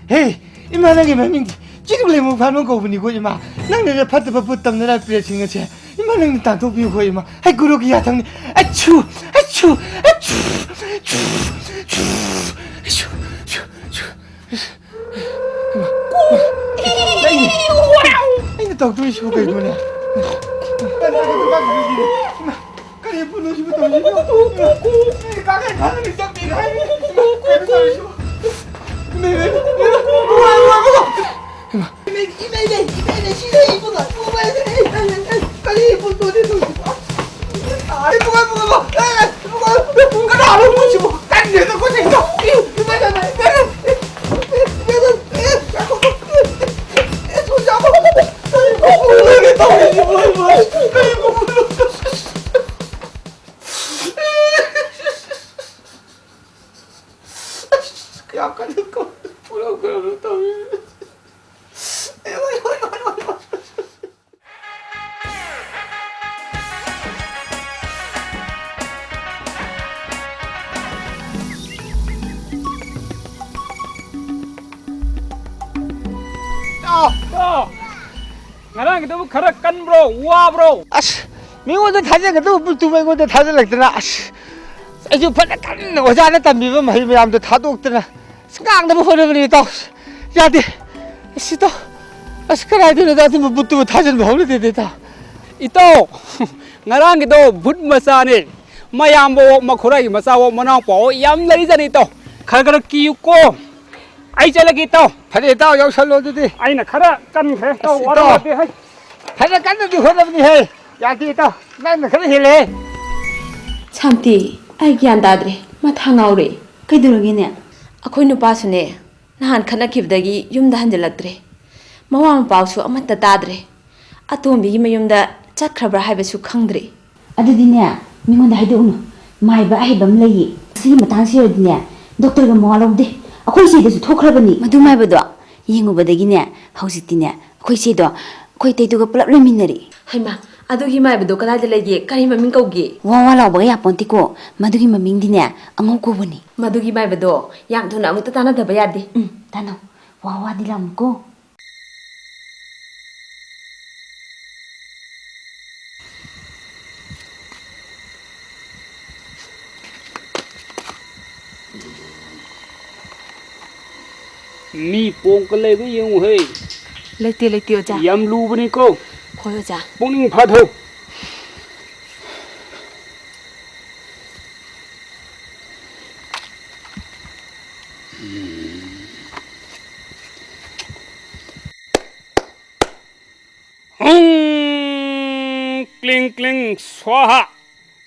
ꯍꯦ, ꯏꯃꯥ ꯅꯪꯒꯤ ꯃꯃꯤꯡꯗꯤ ꯆꯤꯔꯨꯛ ꯂꯩꯃꯨ ꯐꯥꯅꯨ ꯀꯧꯕꯅꯤꯀꯣ ꯏꯃꯥ꯫ ꯅꯪꯅꯅꯦ ꯐꯠꯇꯕ ꯄꯣꯠ ꯇꯝꯅꯔ ꯄ꯭ꯔꯦꯠꯁꯤꯡ ꯑꯁꯦ ꯏꯃꯥ ꯅꯪꯅ ꯇꯥꯟꯊꯣꯛꯄꯤꯌꯨꯀꯣ ꯏꯃꯥ꯫ ꯍꯩ ꯒꯨꯔꯨꯒꯤ ꯌꯥꯊꯪꯅꯤ꯫ ꯑꯆꯨ, ꯑꯆꯨ, ꯑꯆꯨ, ꯑꯆꯨ, ꯑꯆꯨ, ꯑꯆꯨ, ꯑꯆꯨ, ꯑꯆꯨ꯫ ꯏꯃꯥ, ꯏꯃꯥ, ꯑꯩꯅ, ꯑꯩꯅ ꯇꯧꯗꯣꯏꯁꯤꯕꯨ ꯀꯩꯅꯣꯅꯦ? ꯏꯃꯥ, ꯀꯔꯤ ꯄꯨꯟꯅꯣ ꯁꯤꯕꯨ ꯇꯧꯔꯤꯁꯤꯕꯣ? ꯏꯃꯥ, ꯀꯥꯡꯈꯟ ꯊꯥꯗꯕꯤ ꯆꯠꯄꯤꯒ ꯍꯥꯏꯔꯤ꯫ ꯏꯃꯥ, ꯀꯩꯅꯣ ꯇꯧꯔꯤꯁꯤꯕꯣ? ꯏꯃꯥ, ꯏꯃꯥ, ꯏꯃꯥ, ꯏꯃꯥ, ꯏꯃꯥ, ꯏꯃꯥ, ꯏꯃꯥ, ꯌꯥꯝ ꯀꯟꯅ ꯄꯨꯔꯥꯎ ꯄꯨꯔꯥꯎ ꯇꯧꯏ꯫ ꯏꯇꯥꯎ! ꯏꯇꯥꯎ! ꯉꯔꯥꯡꯒꯤꯗꯨꯕꯨ ꯈꯔ ꯀꯟꯕ꯭ꯔꯣ? ꯋꯥꯕ꯭ꯔꯣ? ꯑꯁ, ꯃꯤꯉꯣꯟꯗ ꯊꯥꯖꯒꯗꯕ ꯄꯣꯠꯇꯨꯕꯨ ꯑꯩꯉꯣꯟꯗ ꯊꯥꯖꯜꯂꯛꯇꯅ, ꯑꯁ, ꯑꯩꯁꯨ ꯐꯖ ꯀꯟꯅ ꯑꯣꯖꯥꯅ ꯇꯝꯕꯤꯕ ꯃꯍꯩ ꯃꯌꯥꯝꯗꯣ ꯊꯥꯗꯣꯛꯇꯅ, ꯑꯁ, ꯉꯥꯡꯅꯕ ꯍꯣꯠꯅꯕꯅꯤ ꯏꯇꯥꯎ꯫ ꯌꯥꯗꯦ꯫ ꯑꯁ, ꯏꯇꯥꯎ, ꯑꯁ, ꯀꯗꯥꯏꯗꯩꯅꯣꯗ ꯑꯗꯨꯝꯕ ꯄꯣꯠꯇꯨꯕꯨ ꯊꯥꯖꯟꯕ ꯍꯧꯅꯗꯦꯗ ꯏꯇꯥꯎ꯫ ꯏꯇꯥꯎ, ꯉꯔꯥꯡꯒꯤꯗꯣ ꯚꯨꯠ ꯃꯆꯥꯅꯦ꯫ ꯃꯌꯥꯝꯕ ꯑꯣꯛ, ꯃꯈꯨꯔꯥꯒꯤ ꯃꯆꯥ ꯑꯣꯛ, ꯃꯅꯥꯎꯄꯥ ꯑꯣꯛ ꯌꯥꯝ ꯂꯩꯖꯥꯠꯅꯤ ꯏꯇꯥꯎ꯫ ꯈꯔ ꯈꯔ ꯀꯤꯌꯨꯀꯣ꯫ ꯑꯩ ꯆꯠꯂꯒꯦ ꯏꯇꯥꯎ꯫ ꯐꯔꯦ ꯏꯇꯥꯎ, ꯌꯥꯎꯁꯜꯂꯣ ꯑꯗꯨꯗꯤ꯫ ꯑꯩꯅ ꯈꯔ ꯀꯟꯈ꯭ꯔꯦ ꯏꯇꯥꯎ, ꯑꯁ, ꯏꯇꯥꯎ꯫ ꯋꯥꯔꯧꯔꯗꯤ ꯍꯩ꯫ ꯐꯖ ꯀꯟꯅꯗꯤ ꯍꯣꯠꯅꯕꯅꯤꯍꯦ꯫ ꯌꯥꯗꯦ ꯏꯇꯥꯎ, ꯅꯪꯅ ꯈꯔ ꯍꯦꯜꯂꯦꯍꯦ꯫ ꯁꯥꯟꯇꯤ, ꯑꯩ ꯒ꯭ꯌꯥꯟ ꯇꯥꯗ꯭ꯔꯦ, ꯃꯊꯥ ꯉꯥꯎꯔꯦ꯫ ꯀꯩꯗꯧꯔꯒꯦꯅꯦ? ꯑꯩꯈꯣꯏ ꯅꯨꯄꯥꯁꯨꯅꯦ, ꯅꯍꯥꯟ ꯈꯠꯅꯈꯤꯕꯗꯒꯤ ꯌꯨꯝꯗ ꯍꯟꯖꯤꯜꯂꯛꯇ꯭ꯔꯦ꯫ ꯃꯋꯥ ꯃꯄꯥꯎꯁꯨ ꯑꯃꯠꯇ ꯇꯥꯗ꯭ꯔꯦ꯫ ꯑꯇꯣꯝꯕꯤꯒꯤ ꯃꯌꯨꯝꯗ ꯆꯠꯈ꯭ꯔꯕ꯭ꯔꯥ ꯍꯥꯏꯕꯁꯨ ꯈꯪꯗ꯭ꯔꯦ꯫ ꯑꯗꯨꯗꯤꯅꯦ, ꯃꯤꯉꯣꯟꯗ ꯍꯥꯏꯗꯣꯛꯎꯅꯨ꯫ ꯃꯥꯏꯕ ꯑꯍꯩꯕ ꯑꯃ ꯂꯩꯌꯦ꯫ ꯁꯤꯒꯤ ꯃꯇꯥꯡꯁꯤ ꯑꯣꯏꯔꯗꯤꯅꯦ, ꯗꯣꯛꯇꯔꯒ ꯃꯋꯥ ꯂꯧꯗꯦ꯫ ꯑꯩꯈꯣꯏ ꯏꯆꯦꯗꯁꯨ ꯊꯣꯛꯈ꯭ꯔꯕꯅꯤ꯫ ꯃꯗꯨ ꯃꯥꯏꯕꯗꯣ ꯌꯦꯡꯉꯨꯕꯗꯒꯤꯅꯦ, ꯍꯧꯖꯤꯛꯇꯤꯅꯦ, ꯑꯩꯈꯣꯏ ꯏꯆꯦꯗꯣ ꯑꯩꯈꯣꯏ ꯏꯇꯩꯗꯨꯒ ꯄꯨꯂꯞ ꯂꯩꯃꯤꯟꯅꯔꯦ꯫ ꯍꯩꯃꯥ, ꯑꯗꯨꯒꯤ ꯃꯥꯏꯕꯗꯣ ꯀꯗꯥꯏꯗ ꯂꯩꯒꯦ? ꯀꯔꯤ ꯃꯃꯤꯡ ꯀꯧꯒꯦ? ꯋꯥ ꯋꯥ ꯂꯥꯎꯕꯒ ꯌꯥꯄꯣꯟꯇꯦꯀꯣ꯫ ꯃꯗꯨꯒꯤ ꯃꯃꯤꯡꯗꯤꯅꯦ, ꯑꯉꯧ ꯀꯧꯕꯅꯤ꯫ ꯃꯗꯨꯒꯤ ꯃꯥꯏꯕꯗꯣ ꯌꯥꯝ ꯊꯨꯅ ꯑꯃꯨꯛꯇ ꯇꯥꯟꯅꯗꯕ ꯌꯥꯗꯦ꯫ ꯎꯝ, ꯇꯥꯟꯅꯧ꯫ ꯋꯥ ꯋꯥꯗꯤ ꯂꯥꯎꯅꯨꯀꯣ꯫ ꯃꯤ ꯄꯣꯡꯀ ꯂꯩꯕ ꯌꯦꯡꯉꯨꯍꯦ꯫ ꯂꯩꯇꯦ, ꯂꯩꯇꯦ, ꯑꯣꯖꯥ꯫ ꯌꯥꯝ ꯂꯨꯕꯅꯤꯀꯣ꯫ ꯍꯣꯏ, ꯑꯣꯖꯥ꯫ ꯄꯨꯛꯅꯤꯡ ꯐꯥꯊꯧ꯫ ꯍꯨꯡ! ꯀ꯭ꯂꯤꯡ ꯀ꯭ꯂꯤꯡ ꯁ꯭ꯋꯥꯍꯥ꯫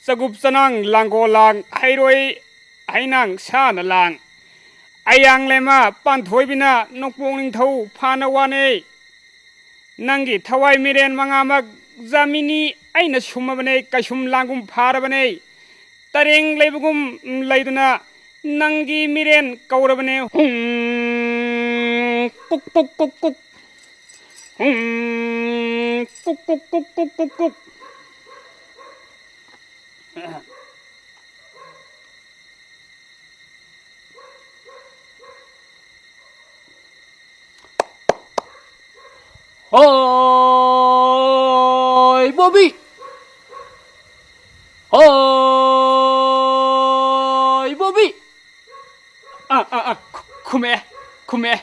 ꯆꯒꯨꯞ ꯆꯅꯥꯡ ꯂꯥꯡꯒꯣꯜ ꯂꯥꯡ, ꯍꯩꯔꯣꯏ ꯍꯩꯅꯥꯡ ꯁꯥꯅ ꯂꯥꯡ꯫ ꯑꯌꯥꯡ ꯂꯩꯃ ꯄꯥꯟꯊꯣꯏꯕꯤꯅ ꯅꯣꯡꯄꯣꯛ ꯅꯤꯡꯊꯧ ꯐꯥꯅ ꯋꯥꯅꯩ꯫ ꯅꯪꯒꯤ ꯊꯋꯥꯏ ꯃꯤꯔꯦꯟ ꯃꯉꯥꯃꯛ ꯖꯥꯃꯤꯅꯤ ꯑꯩꯅ ꯁꯨꯝꯃꯕꯅꯦ, ꯀꯩꯁꯨꯝ ꯂꯥꯡꯒꯨꯝ ꯐꯥꯔꯕꯅꯦ꯫ ꯇꯔꯦꯡ ꯂꯩꯕꯒꯨꯝ ꯂꯩꯗꯨꯅ ꯅꯪꯒꯤ ꯃꯤꯔꯦꯟ ꯀꯧꯔꯕꯅꯦ꯫ ꯍꯨꯝ, ꯀꯨꯛ, ꯀꯨꯛ, ꯀꯨꯛ, ꯀꯨꯛ꯫ ꯍꯨꯝ, cook, cook, cook, cook, cook, cook. ꯍꯣꯏ, ꯕꯣꯕꯤ! ꯍꯣꯏ, ꯕꯣꯕꯤ! ꯑꯥ, ꯑꯥ, ꯑꯥ, ꯈꯨ-, ꯈꯨꯝꯃꯛꯑꯦ, ꯈꯨꯝꯃꯛꯑꯦ,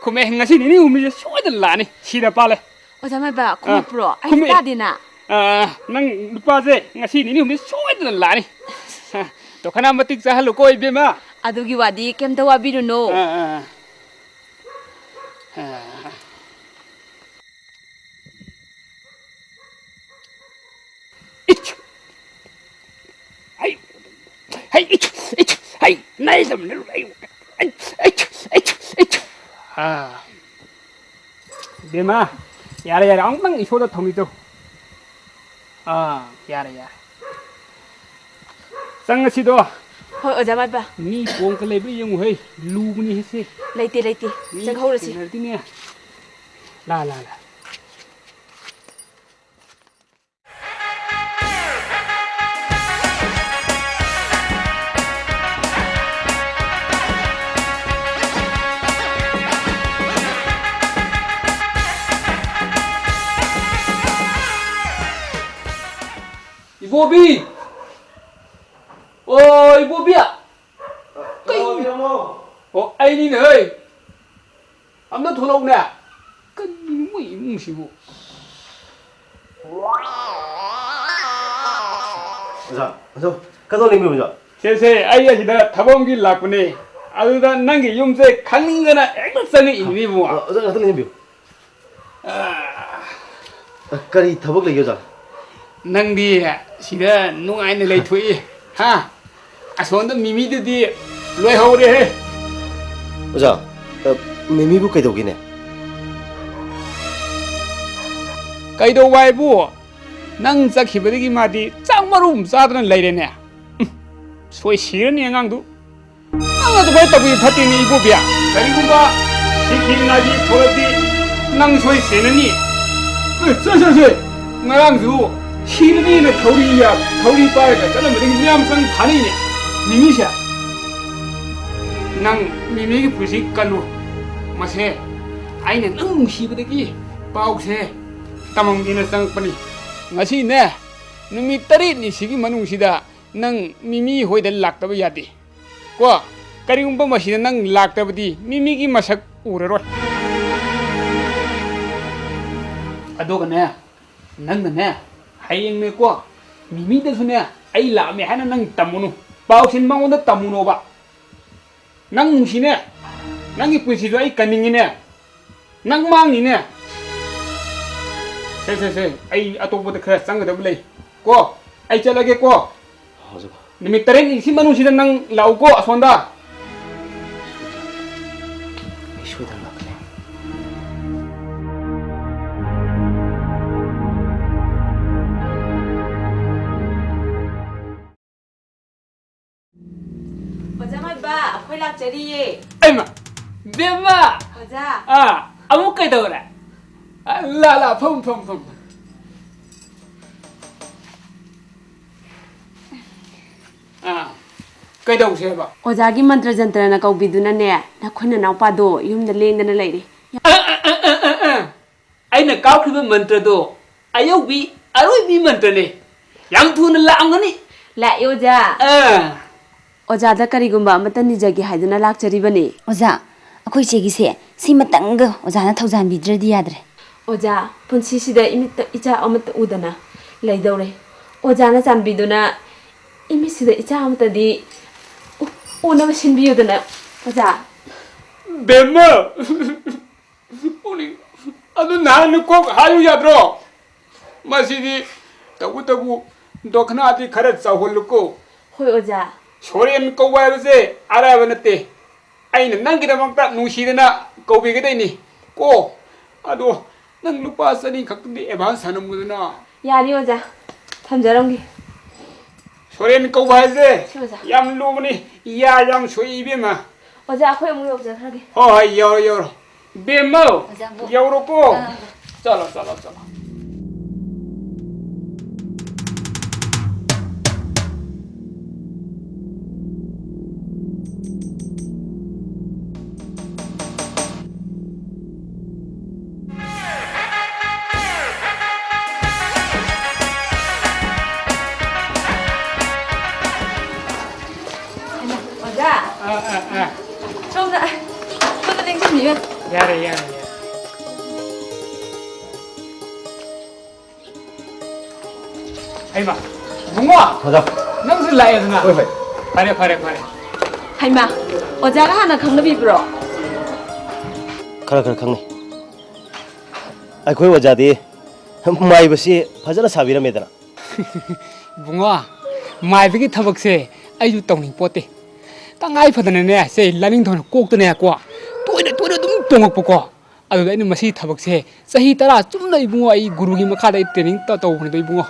ꯈꯨꯝꯃꯛꯑꯦ꯫ ꯉꯁꯤ ꯅꯤꯅꯤ ꯍꯨꯝꯅꯤꯁꯦ ꯁꯣꯏꯗꯅ ꯂꯥꯛꯑꯅꯤ꯫ ꯁꯤꯗ ꯄꯥꯜꯂꯦ꯫ ꯑꯣꯖꯥ ꯃꯥꯏꯕ, ꯑꯥ, ꯈꯨꯝꯃꯛꯄ꯭ꯔꯣ? ꯑꯩꯁꯨ ꯈꯨꯝꯃꯛꯑꯦ꯫ ꯇꯥꯗꯦꯅ꯫ ꯑꯥ, ꯅꯪ ꯅꯨꯄꯥꯁꯦ ꯉꯁꯤ ꯅꯤꯅꯤ ꯍꯨꯝꯅꯤ ꯁꯣꯏꯗꯅ ꯂꯥꯛꯑꯅꯤ꯫ ꯇꯣꯈꯅꯥ ꯃꯇꯤꯛ ꯆꯥꯍꯜꯂꯨꯀꯣ, ꯏꯕꯦꯝꯃ꯫ ꯑꯗꯨꯒꯤ ꯋꯥꯗꯤ ꯀꯩꯝꯇ ꯋꯥꯕꯤꯔꯨꯅꯨ꯫ ꯑꯥ, ꯑꯥ, ꯑꯥ꯫ ꯑꯥ꯫ ꯏꯠ! ꯍꯩ! ꯍꯩ! ꯏꯠ! ꯏꯠ! ꯍꯩ! ꯅꯥꯏꯗꯕꯅ ꯂꯣꯏ! ꯍꯩ! ꯏꯠ! ꯏꯠ! ꯏꯠ! ꯑꯥ꯫ ꯏꯕꯦꯝꯃ, ꯌꯥꯔꯦ, ꯌꯥꯔꯦ, ꯑꯃꯨꯛꯇꯪ ꯏꯁꯣꯗ ꯊꯧꯅꯤ ꯇꯧ꯫ ꯑꯥ, ꯌꯥꯔꯦ, ꯌꯥꯔꯦ꯫ ꯆꯪꯉꯁꯤꯗꯣ꯫ ꯍꯣꯏ, ꯑꯣꯖꯥ ꯃꯥꯏꯕ꯫ ꯃꯤ ꯄꯣꯡꯀ ꯂꯩꯕ꯭ꯔꯥ ꯌꯦꯡꯉꯨ, ꯍꯩ, ꯂꯨꯕꯅꯤ ꯍꯦ ꯁꯦ꯫ ꯂꯩꯇꯦ, ꯂꯩꯇꯦ꯫ ꯃꯤ ꯆꯪꯍꯧꯔꯁꯤ꯫ ꯊꯦꯡꯅꯔꯗꯤꯅꯦ꯫ ꯂꯥ, ꯂꯥ, ꯂꯥ꯫ ꯏꯕꯣꯕꯤ! ꯑꯣ, ꯏꯕꯣꯕꯤ! ꯀꯩ? ꯀꯅꯥ ꯑꯣꯏꯕꯤꯔꯕꯅꯣ? ꯑꯣ, ꯑꯩꯅꯤꯅꯦ, ꯍꯩ꯫ ꯑꯝꯇ ꯊꯣꯛꯂꯛꯎꯅꯦ꯫ ꯀꯔꯤꯅꯣ ꯃꯣꯏ ꯏꯃꯨꯡꯁꯤꯕꯨ? ꯑꯣꯖꯥ, ꯑꯣꯖꯥ, ꯀꯩꯗꯧꯅꯤꯡꯕꯤꯕ, ꯑꯣꯖꯥ? ꯁꯦ, ꯁꯦ, ꯑꯩ ꯑꯁꯤꯗ ꯊꯕꯛ ꯑꯃꯒꯤ ꯂꯥꯛꯄꯅꯦ꯫ ꯑꯗꯨꯗ ꯅꯪꯒꯤ ꯌꯨꯝꯁꯦ ꯈꯪꯅꯤꯡꯗꯅ ꯍꯦꯛꯇ ꯆꯪꯉꯛꯏꯅꯤꯅꯦ, ꯏꯕꯨꯡꯉꯣ꯫ ꯑ, ꯑꯣꯖꯥ, ꯉꯥꯛꯇ ꯂꯦꯡꯕꯤꯌꯨ꯫ ꯑ, ꯀꯔꯤ ꯊꯕꯛ ꯂꯩꯒꯦ, ꯑꯣꯖꯥ? ꯅꯪꯗꯤ ꯁꯤꯗ ꯅꯨꯡꯉꯥꯏꯅ ꯂꯩꯊꯣꯛꯏ, ꯍꯥ? ꯑꯁꯣꯝꯗ ꯃꯤꯃꯤꯗꯨꯗꯤ ꯂꯣꯏꯍꯧꯔꯦꯍꯦ꯫ ꯑꯣꯖꯥ, ꯑ, ꯃꯤꯃꯤꯕꯨ ꯀꯩꯗꯧꯒꯦꯅꯦ? ꯀꯩꯗꯧꯕ ꯍꯥꯏꯕꯨ? ꯅꯪ ꯆꯠꯈꯤꯕꯗꯒꯤ ꯃꯥꯗꯤ ꯆꯥꯛ ꯃꯔꯨ ꯑꯃ ꯆꯥꯗꯅ ꯂꯩꯔꯦꯅꯦ꯫ ꯎꯝ, ꯁꯣꯏ ꯁꯤꯔꯅꯤ ꯑꯉꯥꯡꯗꯨ꯫ ꯅꯪ ꯑꯗꯨꯃꯥꯏꯅ ꯇꯧꯕꯤꯕ ꯐꯠꯇꯦꯅꯦ ꯏꯕꯣꯕꯤ꯫ ꯀꯔꯤꯒꯨꯝꯕ ꯁꯤꯈꯤ ꯅꯥꯏꯕꯤ ꯊꯣꯛꯂꯗꯤ ꯅꯪ ꯁꯣꯏ ꯁꯤꯔꯅꯤ꯫ ꯑꯦ, ꯁꯦ, ꯁꯦ, ꯁꯦ꯫ ꯉꯔꯥꯡꯁꯨ ꯁꯤꯔꯅꯤꯅ ꯊꯧꯔꯤ ꯌꯥ-, ꯊꯧꯔꯤ ꯄꯥꯏꯔꯒ ꯆꯠꯂꯝꯕꯗꯒꯤ ꯃꯌꯥꯝ ꯆꯪ ꯐꯥꯅꯩꯅꯦ꯫ ꯃꯤꯃꯤꯁꯦ, ꯅꯪ ꯃꯤꯃꯤꯒꯤ ꯄꯨꯟꯁꯤ ꯀꯜꯂꯨ꯫ ꯃꯁꯦ ꯑꯩꯅ ꯅꯪ ꯅꯨꯡꯁꯤꯕꯗꯒꯤ ꯄꯥꯎꯁꯦ ꯇꯝꯃꯝꯒꯦꯅ ꯆꯪꯉꯛꯄꯅꯤ꯫ ꯉꯁꯤꯅꯦ, ꯅꯨꯃꯤꯠ ꯇꯔꯦꯠꯅꯤ ꯁꯤꯒꯤ ꯃꯅꯨꯡꯁꯤꯗ ꯅꯪ ꯃꯤꯃꯤ ꯍꯣꯏꯗ ꯂꯥꯛꯇꯕ ꯌꯥꯗꯦ꯫ ꯀꯣ, ꯀꯔꯤꯒꯨꯝꯕ ꯃꯁꯤꯗ ꯅꯪ ꯂꯥꯛꯇꯕꯗꯤ ꯃꯤꯃꯤꯒꯤ ꯃꯁꯛ ꯎꯔꯔꯣꯏ꯫ ꯑꯗꯨꯒꯅꯦ, ꯅꯪꯅꯅꯦ, ꯍꯌꯦꯡꯅꯦꯀꯣ, ꯃꯤꯃꯤꯗꯁꯨꯅꯦ, ꯑꯩ ꯂꯥꯛꯑꯝꯃꯦ ꯍꯥꯏꯅ ꯅꯪ ꯇꯝꯃꯨꯅꯨ꯫ ꯄꯥꯎꯁꯦ ꯃꯉꯣꯟꯗ ꯇꯝꯃꯨꯅꯣꯕ꯫ ꯅꯪ ꯅꯨꯡꯁꯤꯅꯦ, ꯅꯪꯒꯤ ꯄꯨꯟꯁꯤꯗꯣ ꯑꯩ ꯀꯟꯅꯤꯡꯉꯤꯅꯦ꯫ ꯅꯪ ꯃꯥꯡꯅꯤꯅꯦ꯫ ꯁꯦ, ꯁꯦ, ꯁꯦ, ꯑꯩ ꯑꯇꯣꯞꯄꯗ ꯈꯔ ꯆꯪꯒꯗꯕ ꯂꯩ꯫ ꯀꯣ, ꯑꯩ ꯆꯠꯂꯒꯦ ꯀꯣ꯫ ꯍꯧꯖꯤꯛ ꯅꯨꯃꯤꯠ ꯇꯔꯦꯠꯅꯤ ꯁꯤ ꯃꯅꯨꯡꯁꯤꯗ ꯅꯪ ꯂꯥꯛꯎꯀꯣ ꯑꯁꯣꯝꯗ꯫ ꯑꯩ ꯁꯣꯏꯗꯅ ꯂꯥꯛꯀꯅꯤ꯫ ꯑꯣꯖꯥ ꯃꯥꯏꯕ, ꯑꯩꯈꯣꯏ ꯂꯥꯛꯆꯔꯤꯌꯦ꯫ ꯑꯩꯃ, ꯕꯦꯝꯃ! ꯑꯣꯖꯥ꯫ ꯑꯥ, ꯑꯃꯨꯛ ꯀꯩꯗꯧꯔꯦ? ꯑ, ꯂꯥ, ꯂꯥ, ꯐꯝ, ꯐꯝ, ꯐꯝ꯫ ꯑꯥ, ꯀꯩꯗꯧꯁꯦꯕ? ꯑꯣꯖꯥꯒꯤ ꯃꯟꯇ꯭ꯔ ꯖꯟꯇ꯭ꯔꯅ ꯀꯧꯕꯤꯗꯨꯅꯅꯦ, ꯅꯈꯣꯏ ꯅꯅꯥꯎꯄꯥꯗꯣ ꯌꯨꯝꯗ ꯂꯦꯡꯗꯅ ꯂꯩꯔꯦ꯫ ꯑ, ꯑ, ꯑ, ꯑ, ꯑ, ꯑ꯫ ꯑꯩꯅ ꯀꯥꯞꯈ꯭ꯔꯤꯕ ꯃꯟꯇ꯭ꯔꯗꯣ ꯑꯌꯧꯕꯤ ꯑꯔꯣꯏꯕꯤ ꯃꯟꯇ꯭ꯔꯅꯦ꯫ ꯌꯥꯝ ꯊꯨꯅ ꯂꯥꯛꯑꯝꯒꯅꯤ꯫ ꯂꯥꯛꯑꯦ ꯑꯣꯖꯥ꯫ ꯑꯥ꯫ ꯑꯣꯖꯥꯗ ꯀꯔꯤꯒꯨꯝꯕ ꯑꯃꯠꯇ ꯅꯤꯖꯒꯦ ꯍꯥꯏꯗꯨꯅ ꯂꯥꯛꯆꯔꯤꯕꯅꯤ꯫ ꯑꯣꯖꯥ, ꯑꯩꯈꯣꯏ ꯏꯆꯦꯒꯤꯁꯦ ꯁꯤꯃꯇꯪꯒ ꯑꯣꯖꯥꯅ ꯊꯧꯖꯥꯟꯕꯤꯗ꯭ꯔꯗꯤ ꯌꯥꯗ꯭ꯔꯦ꯫ ꯑꯣꯖꯥ, ꯄꯨꯟꯁꯤꯁꯤꯗ ꯏꯃꯤꯠꯇ ꯏꯆꯥ ꯑꯃꯠꯇ ꯎꯗꯅ ꯂꯩꯗꯧꯔꯦ꯫ ꯑꯣꯖꯥꯅ ꯆꯥꯟꯕꯤꯗꯨꯅ ꯏꯃꯤꯠꯁꯤꯗ ꯏꯆꯥ ꯑꯃꯠꯇꯗꯤ ꯎ-, ꯎꯅꯕ ꯁꯤꯟꯕꯤꯌꯨꯗꯅ, ꯑꯣꯖꯥ꯫ ꯕꯦꯝꯃ! ꯄꯨꯛꯅꯤꯡ ꯑꯗꯨ ꯅꯍꯥꯟ ꯀꯣꯛ ꯍꯥꯏꯌꯨ ꯌꯥꯗ꯭ꯔꯣ? ꯃꯁꯤꯗꯤ ꯇꯧꯕꯇꯕꯨ ꯗꯣꯈꯅꯥꯗꯤ ꯈꯔ ꯆꯥꯎꯍꯜꯂꯨꯀꯣ꯫ ꯍꯣꯏ, ꯑꯣꯖꯥ꯫ ꯁꯣꯔꯦꯟ ꯀꯧꯕ ꯍꯥꯏꯕꯁꯦ ꯑꯔꯥꯏꯕ ꯅꯠꯇꯦ꯫ ꯑꯩꯅ ꯅꯪꯒꯤꯗꯃꯛꯇ ꯅꯨꯡꯁꯤꯗꯅ ꯀꯧꯕꯤꯒꯗꯣꯏꯅꯤ ꯀꯣ꯫ ꯑꯗꯣ ꯅꯪ ꯂꯨꯄꯥ ꯆꯅꯤ ꯈꯛꯇꯗꯤ ꯑꯦꯗꯚꯥꯟꯁ ꯁꯥꯟꯅꯝꯃꯨꯗꯅ꯫ ꯌꯥꯅꯤ ꯑꯣꯖꯥ, ꯊꯝꯖꯔꯝꯒꯦ꯫ ꯁꯣꯔꯦꯟ ꯀꯧꯕ ꯍꯥꯏꯁꯦ ꯁꯤ ꯑꯣꯖꯥ꯫ ꯌꯥꯝ ꯂꯨꯕꯅꯤ, ꯏꯌꯥ ꯌꯥꯝ ꯁꯣꯛꯏ ꯏꯕꯦꯝꯃ꯫ ꯑꯣꯖꯥ, ꯑꯩꯈꯣꯏ ꯑꯃꯨꯛ ꯌꯧꯖꯈ꯭ꯔꯒꯦ꯫ ꯍꯣꯏ ꯍꯣꯏ, ꯌꯧꯔꯣ ꯌꯧꯔꯣ꯫ ꯕꯦꯝꯃꯧ, ꯑꯣꯖꯥ, ꯕꯣ-, ꯌꯧꯔꯣꯀꯣ꯫ ꯑꯥ, ꯑꯥ꯫ ꯆꯠꯂꯣ ꯆꯠꯂꯣ ꯆꯠꯂꯣ꯫ ꯑꯣꯖꯥ꯫ ꯑꯥ, ꯑꯥ, ꯑꯥ꯫ ꯁꯣꯝꯗ, ꯁꯣꯝꯗ ꯂꯦꯡꯁꯤꯟꯕꯤꯌꯨ꯫ ꯌꯥꯔꯦ, ꯌꯥꯔꯦ, ꯌꯥꯔꯦ꯫ ꯍꯩꯃꯥ, ꯏꯕꯨꯡꯉꯣ! ꯑꯣꯖꯥ꯫ ꯅꯪꯁꯨ ꯂꯥꯛꯑꯦꯗꯅ? ꯍꯣꯏ, ꯍꯣꯏ꯫ ꯐꯔꯦ, ꯐꯔꯦ, ꯐꯔꯦ꯫ ꯍꯩꯃꯥ, ꯑꯣꯖꯥꯒ ꯍꯥꯟꯅ ꯈꯪꯅꯕꯤꯕ꯭ꯔꯣ? ꯈꯔ ꯈꯔ ꯈꯪꯅꯩ꯫ ꯑꯩꯈꯣꯏ ꯑꯣꯖꯥꯗꯤ ꯃꯥꯏꯕꯁꯤ ꯐꯖꯅ ꯁꯥꯕꯤꯔꯝꯃꯦꯗꯅ꯫ ꯏꯕꯨꯡꯉꯣ, ꯃꯥꯏꯕꯒꯤ ꯊꯕꯛꯁꯦ ꯑꯩꯁꯨ ꯇꯧꯅꯤꯡ ꯄꯣꯠꯇꯦ꯫ ꯇꯉꯥꯏ ꯐꯗꯅꯅꯦ, ꯁꯦ ꯂꯥꯏꯅꯤꯡꯊꯧꯅ ꯀꯣꯛꯇꯅꯦꯀꯣ, ꯇꯣꯏꯅ ꯇꯣꯏꯅ ꯑꯗꯨꯝ ꯇꯣꯡꯉꯛꯄꯀꯣ꯫ ꯑꯗꯨꯗ ꯑꯩꯅ ꯃꯁꯤꯒꯤ ꯊꯕꯛꯁꯦ ꯆꯍꯤ ꯇꯔꯥ ꯆꯨꯝꯅ ꯏꯕꯨꯡꯉꯣ, ꯑꯩ ꯒꯨꯔꯨꯒꯤ ꯃꯈꯥꯗ ꯑꯩ ꯇ꯭ꯔꯦꯅꯤꯡ ꯇ-, ꯇꯧꯕꯅꯤꯗꯣ ꯏꯕꯨꯡꯉꯣ꯫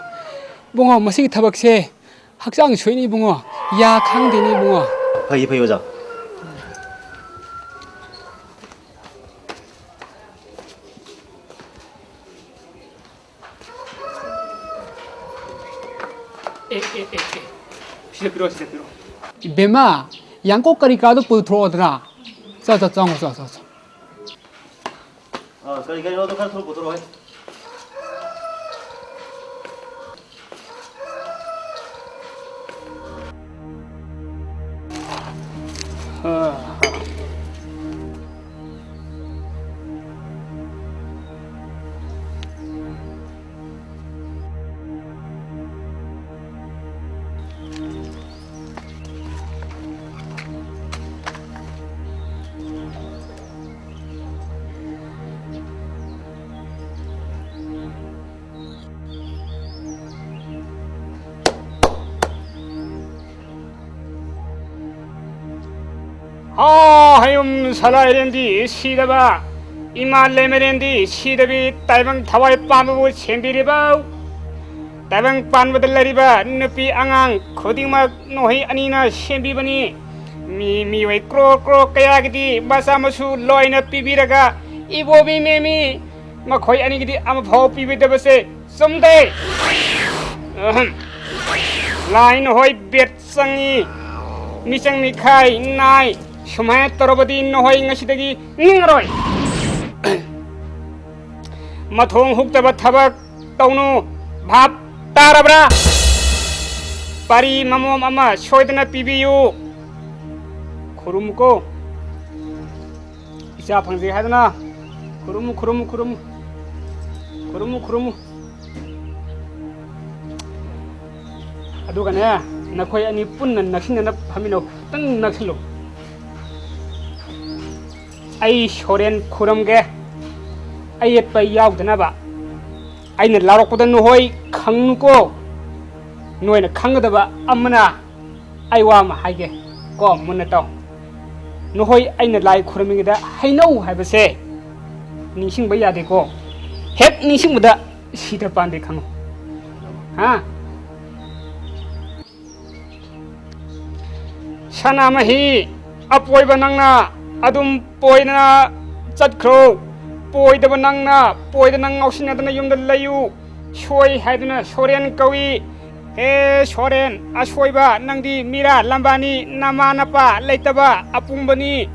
ꯏꯕꯨꯡꯉꯣ, ꯃꯁꯤꯒꯤ ꯊꯕꯛꯁꯦ ꯍꯛꯆꯥꯡ ꯁꯣꯛꯏꯅꯤ ꯏꯕꯨꯡꯉꯣ, ꯌꯥ ꯈꯪꯗꯦꯅꯤ ꯏꯕꯨꯡꯉꯣ꯫ ꯐꯩ, ꯐꯩ, ꯑꯣꯖꯥ꯫ ꯑꯦ, ꯑꯦ, ꯑꯦ, ꯑꯦ꯫ ꯁꯤꯗ ꯄꯤꯔꯛꯑꯣ, ꯁꯤꯗ ꯄꯤꯔꯛꯑꯣ꯫ ꯏꯕꯦꯝꯃ, ꯌꯥꯡꯀꯣꯛ ꯀꯔꯤ ꯀꯔꯥꯗꯣ ꯄꯨꯊꯣꯔꯛꯑꯣꯗꯅ꯫ ꯆꯣ, ꯆꯣ, ꯆꯪꯉꯣ, ꯆꯣ, ꯆꯣ, ꯆꯣ꯫ ꯑꯥ, ꯀꯔꯤ ꯀꯔꯤꯅꯣꯗꯣ ꯈꯔ ꯊꯨꯅ ꯄꯨꯊꯣꯔꯛꯑꯣꯍꯦ꯫ ꯍꯥ, ꯍꯌꯨꯝ ꯁꯂꯥꯏꯔꯦꯟꯗꯤ ꯁꯤꯔꯕ꯫ ꯏꯃꯥ ꯂꯩꯃꯔꯦꯟꯗꯤ ꯁꯤꯗꯕꯤ ꯇꯥꯏꯕꯪ ꯊꯋꯥꯏ ꯄꯥꯟꯕꯕꯨ ꯁꯦꯝꯕꯤꯔꯤꯕ, ꯇꯥꯏꯕꯪ ꯄꯥꯟꯕꯗ ꯂꯩꯔꯤꯕ ꯅꯨꯄꯤ ꯑꯉꯥꯡ ꯈꯨꯗꯤꯡꯃꯛ ꯅꯈꯣꯏ ꯑꯅꯤꯅ ꯁꯦꯝꯕꯤꯕꯅꯤ꯫ ꯃꯤ, ꯃꯤꯑꯣꯏ ꯀ꯭ꯔꯣꯔ ꯀ꯭ꯔꯣꯔ ꯀꯌꯥꯒꯤꯗꯤ ꯃꯆꯥ ꯃꯁꯨ ꯂꯣꯏꯅ ꯄꯤꯕꯤꯔꯒ ꯏꯕꯣꯕꯤ ꯃꯦꯝꯃꯤ ꯃꯈꯣꯏ ꯑꯅꯤꯒꯤꯗꯤ ꯑꯃꯐꯥꯎ ꯄꯤꯕꯤꯗꯕꯁꯦ ꯆꯨꯝꯗꯦ꯫ ꯑꯍꯝ꯫ ꯂꯥꯏ ꯅꯈꯣꯏ ꯕꯦꯠ ꯆꯪꯉꯤ, ꯃꯤꯆꯪ ꯃꯤꯈꯥꯏ ꯅꯥꯏ꯫ ꯁꯨꯃꯥꯏꯅ ꯇꯧꯔꯕꯗꯤ ꯅꯈꯣꯏ ꯉꯁꯤꯗꯒꯤ ꯅꯤꯡꯉꯔꯣꯏ꯫ ꯃꯊꯣꯡ ꯍꯨꯛꯇꯕ ꯊꯕꯛ ꯇꯧꯅꯨ꯫ ꯚꯥꯞ ꯇꯥꯔꯕ꯭ꯔꯥ? ꯄꯥꯔꯤ ꯃꯃꯣꯝ ꯑꯃ ꯁꯣꯏꯗꯅ ꯄꯤꯕꯤꯌꯨ꯫ ꯈꯨꯔꯨꯝꯃꯨꯀꯣ꯫ ꯏꯆꯥ ꯐꯪꯖꯩ ꯍꯥꯏꯗꯅ ꯈꯨꯔꯨꯝꯃꯨ, ꯈꯨꯔꯨꯝꯃꯨ, ꯈꯨꯔꯨꯝꯃꯨ꯫ ꯈꯨꯔꯨꯝꯃꯨ, ꯈꯨꯔꯨꯝꯃꯨ꯫ ꯑꯗꯨꯒꯅꯦ, ꯅꯈꯣꯏ ꯑꯅꯤ ꯄꯨꯟꯅ ꯅꯛꯁꯤꯟꯅꯅ ꯐꯝꯃꯤꯟꯅꯧ꯫ ꯈꯤꯇꯪ ꯅꯛꯁꯤꯜꯂꯨ꯫ ꯑꯩ ꯁꯣꯔꯦꯟ ꯈꯨꯔꯝꯒꯦ꯫ ꯑꯌꯦꯠꯄ ꯌꯥꯎꯗꯅꯕ꯫ ꯑꯩꯅ ꯂꯥꯎꯔꯛꯄꯗ ꯅꯈꯣꯏ ꯈꯪꯅꯨꯀꯣ꯫ ꯅꯈꯣꯏꯅ ꯈꯪꯒꯗꯕ ꯑꯃꯅ, ꯑꯩ ꯋꯥ ꯑꯃ ꯍꯥꯏꯒꯦ ꯀꯣ, ꯃꯨꯟꯅ ꯇꯥꯎ꯫ ꯅꯈꯣꯏ ꯑꯩꯅ ꯂꯥꯏ ꯈꯨꯔꯨꯝꯃꯤꯉꯩꯗ ꯍꯩꯅꯧ ꯍꯥꯏꯕꯁꯦ ꯅꯤꯡꯁꯤꯡꯕ ꯌꯥꯗꯦꯀꯣ꯫ ꯍꯦꯛ ꯅꯤꯡꯁꯤꯡꯕꯗ ꯁꯤꯗ ꯄꯥꯟꯗꯦ ꯈꯪꯉꯨ꯫ ꯍꯥ? ꯁꯅꯥꯃꯍꯤ, ꯑꯄꯣꯏꯕ ꯅꯪꯅ ꯑꯗꯨꯝ ꯄꯣꯏꯗꯅ ꯆꯠꯈ꯭ꯔꯣ꯫ ꯄꯣꯏꯗꯕ ꯅꯪꯅ ꯄꯣꯏꯗꯅ ꯉꯥꯎꯁꯤꯟꯅꯗꯅ ꯌꯨꯝꯗ ꯂꯩꯌꯨ꯫ ꯁꯣꯏ ꯍꯥꯏꯗꯨꯅ ꯁꯣꯔꯦꯟ ꯀꯧꯏ꯫ ꯍꯦ ꯁꯣꯔꯦꯟ, ꯑꯁꯣꯏꯕ ꯅꯪꯗꯤ ꯃꯤꯔꯥ ꯂꯝꯕꯥꯅꯤ, ꯅꯃꯥ ꯅꯄꯥ ꯂꯩꯇꯕ ꯑꯄꯨꯝꯕꯅꯤ꯫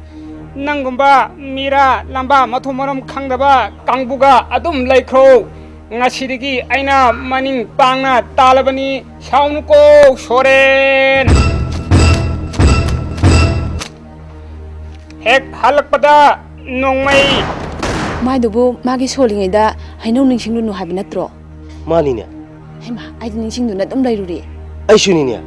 ꯅꯪꯒꯨꯝꯕ ꯃꯤꯔꯥ ꯂꯝꯕꯥ ꯃꯊꯣꯡ ꯃꯔꯝ ꯈꯪꯗꯕ ꯀꯥꯡꯕꯨꯒ ꯑꯗꯨꯝ ꯂꯩꯈ꯭ꯔꯣ꯫ ꯉꯁꯤꯗꯒꯤ ꯑꯩꯅ ꯃꯅꯤꯡ ꯄꯥꯡꯅ ꯇꯥꯜꯂꯕꯅꯤ꯫ ꯁꯥꯎꯅꯨꯀꯣ ꯁꯣꯔꯦꯟ꯫ ꯍꯦꯛ ꯍꯜꯂꯛꯄꯗ ꯅꯣꯡꯃꯩ꯫ ꯃꯥꯏꯗꯨꯕꯨ ꯃꯥꯒꯤ ꯁꯣꯜꯂꯤꯉꯩꯗ ꯍꯩꯅꯧ ꯅꯤꯡꯁꯤꯡꯂꯨꯅꯨ ꯍꯥꯏꯕ ꯅꯠꯇ꯭ꯔꯣ? ꯃꯥꯅꯤꯅꯦ꯫ ꯍꯩꯃꯥ, ꯑꯩꯗꯤ ꯅꯤꯡꯁꯤꯡꯗꯨꯅ ꯑꯗꯨꯝ ꯂꯩꯔꯨꯔꯦ꯫ ꯑꯩꯁꯨꯅꯤꯅꯦ꯫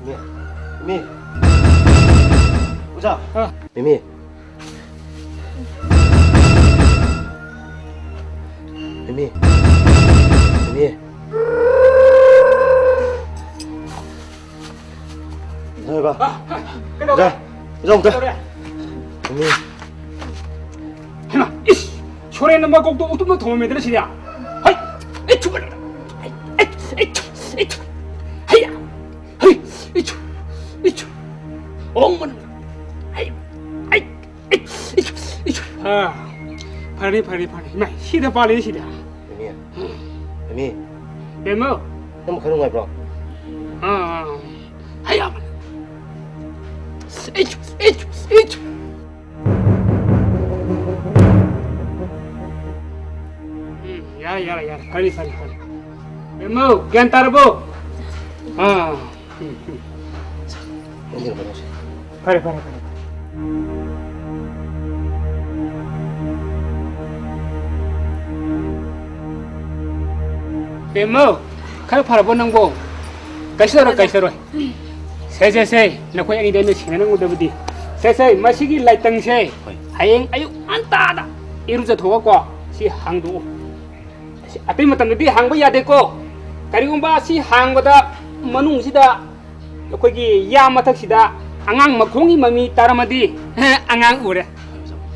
ꯃꯤꯃꯤ, ꯃꯤꯃꯤ꯫ ꯑꯣꯖꯥ꯫ ꯑ꯫ ꯃꯤꯃꯤ꯫ ꯃꯤꯃꯤ꯫ ꯃꯤꯃꯤ꯫ ꯀꯩꯗꯧꯔꯦ? ꯍꯩꯃꯥ, ꯏꯁ! ꯁꯣꯔꯦꯟ ꯅꯝꯕ ꯀꯣꯛꯇꯣ ꯎꯇꯨꯞꯅ ꯊꯣꯝꯃꯝꯃꯦꯗꯅ ꯁꯤꯗꯤ꯫ ꯍꯩ! ꯑꯩ ꯊꯨꯕ! ꯑꯩ, ꯑꯩ, ꯑꯩ, ꯑꯩ, ꯍꯩ! ꯍꯩ! ꯑꯩ ꯊꯨ! ꯑꯩ ꯊꯨ! ꯑꯣꯡ ꯃꯅꯨꯡ! ꯍꯩ! ꯑꯩ! ꯑꯩ! ꯑꯩ ꯊꯨ! ꯑꯩ ꯊꯨ! ꯑꯥ, ꯐꯔꯦ, ꯐꯔꯦ, ꯐꯔꯦ꯫ ꯏꯃꯥ, ꯁꯤꯗ ꯄꯥꯜꯂꯦ ꯁꯤꯗꯤ꯫ ꯏꯃꯤ! ꯏꯃꯤ! ꯕꯦꯝꯃꯧ! ꯅꯪꯕꯨ ꯈꯔ ꯅꯨꯡꯉꯥꯏꯕ꯭ꯔꯣ? ꯑꯥ, ꯑꯥ, ꯑꯥ꯫ ꯍꯩ ꯌꯥꯝ! ꯑꯩ ꯊꯨ! ꯑꯩ ꯊꯨ! ꯑꯩ ꯊꯨ! ꯎꯝ, ꯌꯥꯔꯦ, ꯌꯥꯔꯦ, ꯌꯥꯔꯦ꯫ ꯐꯔꯦ, ꯐꯔꯦ, ꯐꯔꯦ꯫ ꯕꯦꯝꯃꯧ, ꯒ꯭ꯌꯥꯟ ꯇꯥꯔꯕꯣ? ꯑꯥ, ꯎꯝ, ꯎꯝ꯫ ꯐꯔꯦ, ꯐꯔꯦ, ꯐꯔꯦ꯫ ꯕꯦꯝꯃꯧ, ꯈꯔ ꯐꯔꯕꯣ ꯅꯪꯕꯣ? ꯀꯩꯁꯨ ꯇꯧꯔꯣꯏ, ꯀꯩꯁꯨ ꯇꯧꯔꯣꯏ꯫ ꯁꯦ, ꯁꯦ, ꯁꯦ, ꯅꯈꯣꯏ ꯑꯅꯤꯗ ꯑꯩꯅ ꯁꯦꯟꯅꯅ ꯎꯗꯕꯗꯤ꯫ ꯁꯦ, ꯁꯦ, ꯃꯁꯤꯒꯤ ꯂꯥꯏꯇꯪꯁꯦ ꯍꯣꯏ꯫ ꯍꯌꯦꯡ ꯑꯌꯨꯛ ꯉꯟꯇꯥꯗ ꯏꯔꯨꯖꯊꯣꯛꯑꯀꯣ, ꯁꯤ ꯍꯥꯡꯗꯣꯛꯎ꯫ ꯑꯁꯤ ꯑꯇꯩ ꯃꯇꯝꯗꯗꯤ ꯍꯥꯡꯕ ꯌꯥꯗꯦꯀꯣ꯫ ꯀꯔꯤꯒꯨꯝꯕ ꯑꯁꯤ ꯍꯥꯡꯕꯗ ꯃꯅꯨꯡꯁꯤꯗ ꯑꯩꯈꯣꯏꯒꯤ ꯌꯥ ꯃꯊꯛꯁꯤꯗ ꯑꯉꯥꯡ ꯃꯈꯣꯡꯒꯤ ꯃꯃꯤ ꯇꯥꯔꯝꯃꯗꯤ, ꯑꯉꯥꯡ ꯎꯔꯦ꯫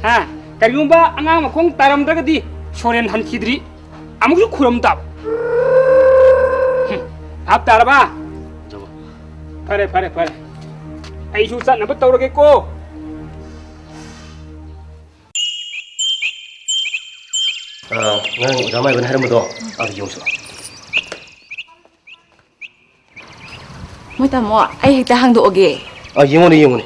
ꯍꯥ? ꯀꯔꯤꯒꯨꯝꯕ ꯑꯉꯥꯡ ꯃꯈꯣꯡ ꯇꯥꯔꯝꯗ꯭ꯔꯒꯗꯤ ꯁꯣꯔꯦꯟ ꯍꯟꯈꯤꯗ꯭ꯔꯤ꯫ ꯑꯃꯨꯛꯁꯨ ꯈꯨꯔꯝ ꯇꯥꯕ꯫ ꯍꯨꯝ, ꯚꯥꯞ ꯇꯥꯔꯕ? ꯐꯔꯦ, ꯐꯔꯦ, ꯐꯔꯦ꯫ ꯑꯩꯁꯨ ꯆꯠꯅꯕ ꯇꯧꯔꯒꯦꯀꯣ꯫ ꯑ, ꯉꯔꯥꯡ ꯑꯣꯖꯥ ꯃꯥꯏꯕꯅ ꯍꯥꯏꯔꯝꯕꯗꯣ, ꯑꯗꯨ ꯌꯦꯡꯉꯨꯁꯤ ꯂꯥꯎ꯫ ꯃꯣꯏ ꯇꯥꯃꯣ, ꯑꯩ ꯍꯦꯛꯇ ꯍꯥꯡꯗꯣꯛꯑꯒꯦ꯫ ꯑ, ꯌꯦꯡꯉꯨꯅꯦ, ꯌꯦꯡꯉꯨꯅꯦ꯫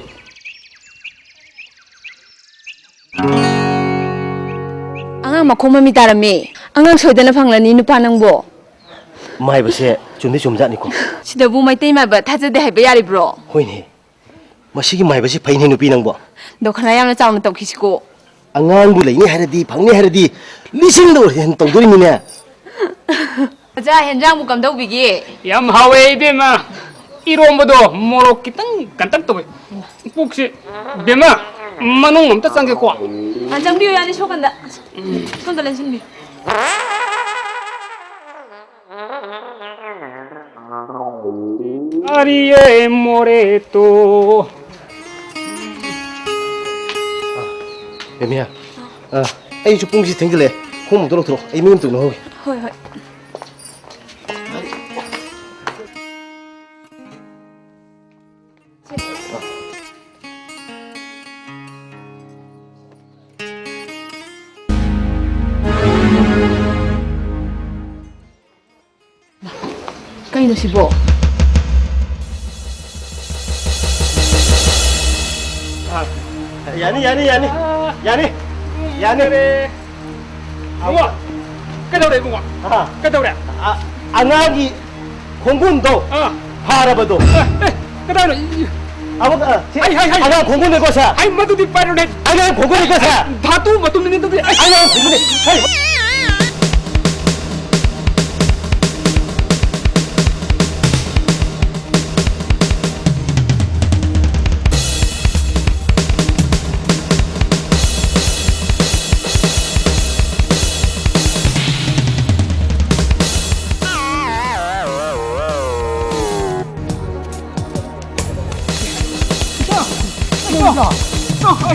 ꯑꯉꯥꯡ ꯃꯈꯣꯡ ꯃꯃꯤ ꯇꯥꯔꯝꯃꯦ꯫ ꯑꯉꯥꯡ ꯁꯣꯏꯗꯅ ꯐꯪꯂꯅꯤ, ꯅꯨꯄꯥ ꯅꯪꯕꯣ꯫ ꯃꯥꯏꯕꯁꯦ ꯆꯨꯝꯗꯤ ꯆꯨꯝꯖꯥꯠꯅꯤꯀꯣ꯫ ꯁꯤꯗꯕꯨ ꯃꯩꯇꯩ ꯃꯥꯏꯕ ꯊꯥꯖꯗꯦ ꯍꯥꯏꯕ ꯌꯥꯔꯤꯕ꯭ꯔꯣ? ꯍꯣꯏꯅꯦ꯫ ꯃꯁꯤꯒꯤ ꯃꯥꯏꯕꯁꯤ ꯐꯩꯅꯦ, ꯅꯨꯄꯤ ꯅꯪꯕꯣ꯫ ꯗꯣ ꯈꯔ ꯌꯥꯝꯅ ꯆꯥꯎꯅ ꯇꯧꯈꯤꯁꯤꯀꯣ꯫ ꯑꯉꯥꯡꯕꯨ ꯂꯩꯅꯤ ꯍꯥꯏꯔꯗꯤ, ꯐꯪꯅꯤ ꯍꯥꯏꯔꯗꯤ, ꯂꯤꯁꯤꯡꯗ ꯑꯣꯏꯔꯁꯨ ꯍꯦꯟꯅ ꯇꯧꯗꯣꯔꯤꯃꯤꯅꯦ꯫ ꯑꯣꯖꯥ, ꯍꯦꯟꯖꯥꯡꯕꯨ ꯀꯝꯗꯧꯕꯤꯒꯦ? ꯌꯥꯝ ꯍꯥꯎꯋꯦ, ꯏꯕꯦꯝꯃ꯫ ꯏꯔꯣꯝꯕꯗꯣ ꯃꯣꯔꯣꯛ ꯈꯤꯇꯪ ꯀꯟꯇꯛ ꯇꯧꯋꯦ꯫ ꯄꯨꯛꯁꯦ, ꯏꯕꯦꯝꯃ, ꯃꯅꯨꯡ ꯑꯝꯇ ꯆꯪꯒꯦꯀꯣ꯫ ꯑ, ꯆꯪꯕꯤꯌꯨ, ꯌꯥꯅꯤ, ꯁꯣꯝꯀꯥꯟꯗ꯫ ꯁꯣꯝꯗ ꯂꯦꯟꯁꯤꯟꯕꯤꯌꯨ꯫ ꯑꯔꯤꯌꯦ ꯃꯣꯔꯦꯇꯣ꯫ ꯕꯦꯃꯤꯌꯥ, ꯑ, ꯑꯩꯁꯨ ꯄꯨꯡꯁꯤ ꯊꯦꯡꯖꯤꯜꯂꯛꯑꯦ꯫ ꯈꯣꯡꯎꯞ ꯑꯝꯇ ꯂꯧꯊꯣꯔꯛꯑꯣ꯫ ꯑꯩ ꯃꯤ ꯑꯃꯇ ꯎꯅꯍꯧꯒꯦ꯫ ꯍꯣꯏ, ꯍꯣꯏ꯫ ꯀꯩꯅꯣ ꯁꯤꯕꯣ? ꯑ, ꯌꯥꯅꯤ, ꯌꯥꯅꯤ, ꯌꯥꯅꯤ꯫ ꯌꯥꯅꯤ꯫ ꯌꯥꯅꯤ꯫ ꯏꯕꯨꯡꯉꯣ, ꯀꯩꯗꯧꯔꯦ ꯏꯕꯨꯡꯉꯣ? ꯑ, ꯀꯩꯗꯧꯔꯦ? ꯑ, ꯑꯉꯥꯡꯒꯤ ꯈꯣꯡꯒꯨꯟꯗꯣ ꯑꯥ꯫ ꯐꯥꯔꯕꯗꯣ꯫ ꯑꯦ, ꯑꯦ, ꯀꯗꯥꯏꯅꯣ? ꯏ-, ꯏ-, ꯑꯃꯨꯛ, ꯑ, ꯁꯤ ꯍꯥꯏ, ꯍꯥꯏ, ꯍꯥꯏ꯫ ꯑꯉꯥꯡ ꯈꯣꯡꯒꯨꯟꯅꯤꯀꯣ, ꯁꯦ꯫ ꯍꯥꯏ, ꯃꯗꯨꯗꯤ ꯄꯥꯏꯔꯨꯅꯦ꯫ ꯑꯉꯥꯡ ꯈꯣꯡꯒꯨꯟꯅꯤꯀꯣ, ꯁꯦ꯫ ꯙꯥꯇꯨ ꯃꯇꯨꯝꯅꯤꯅꯦ ꯑꯗꯨꯗꯤ꯫ ꯑꯩ ꯑꯉꯥꯡ ꯈꯣꯡꯒꯨꯟꯅꯤ꯫ ꯍꯩ꯫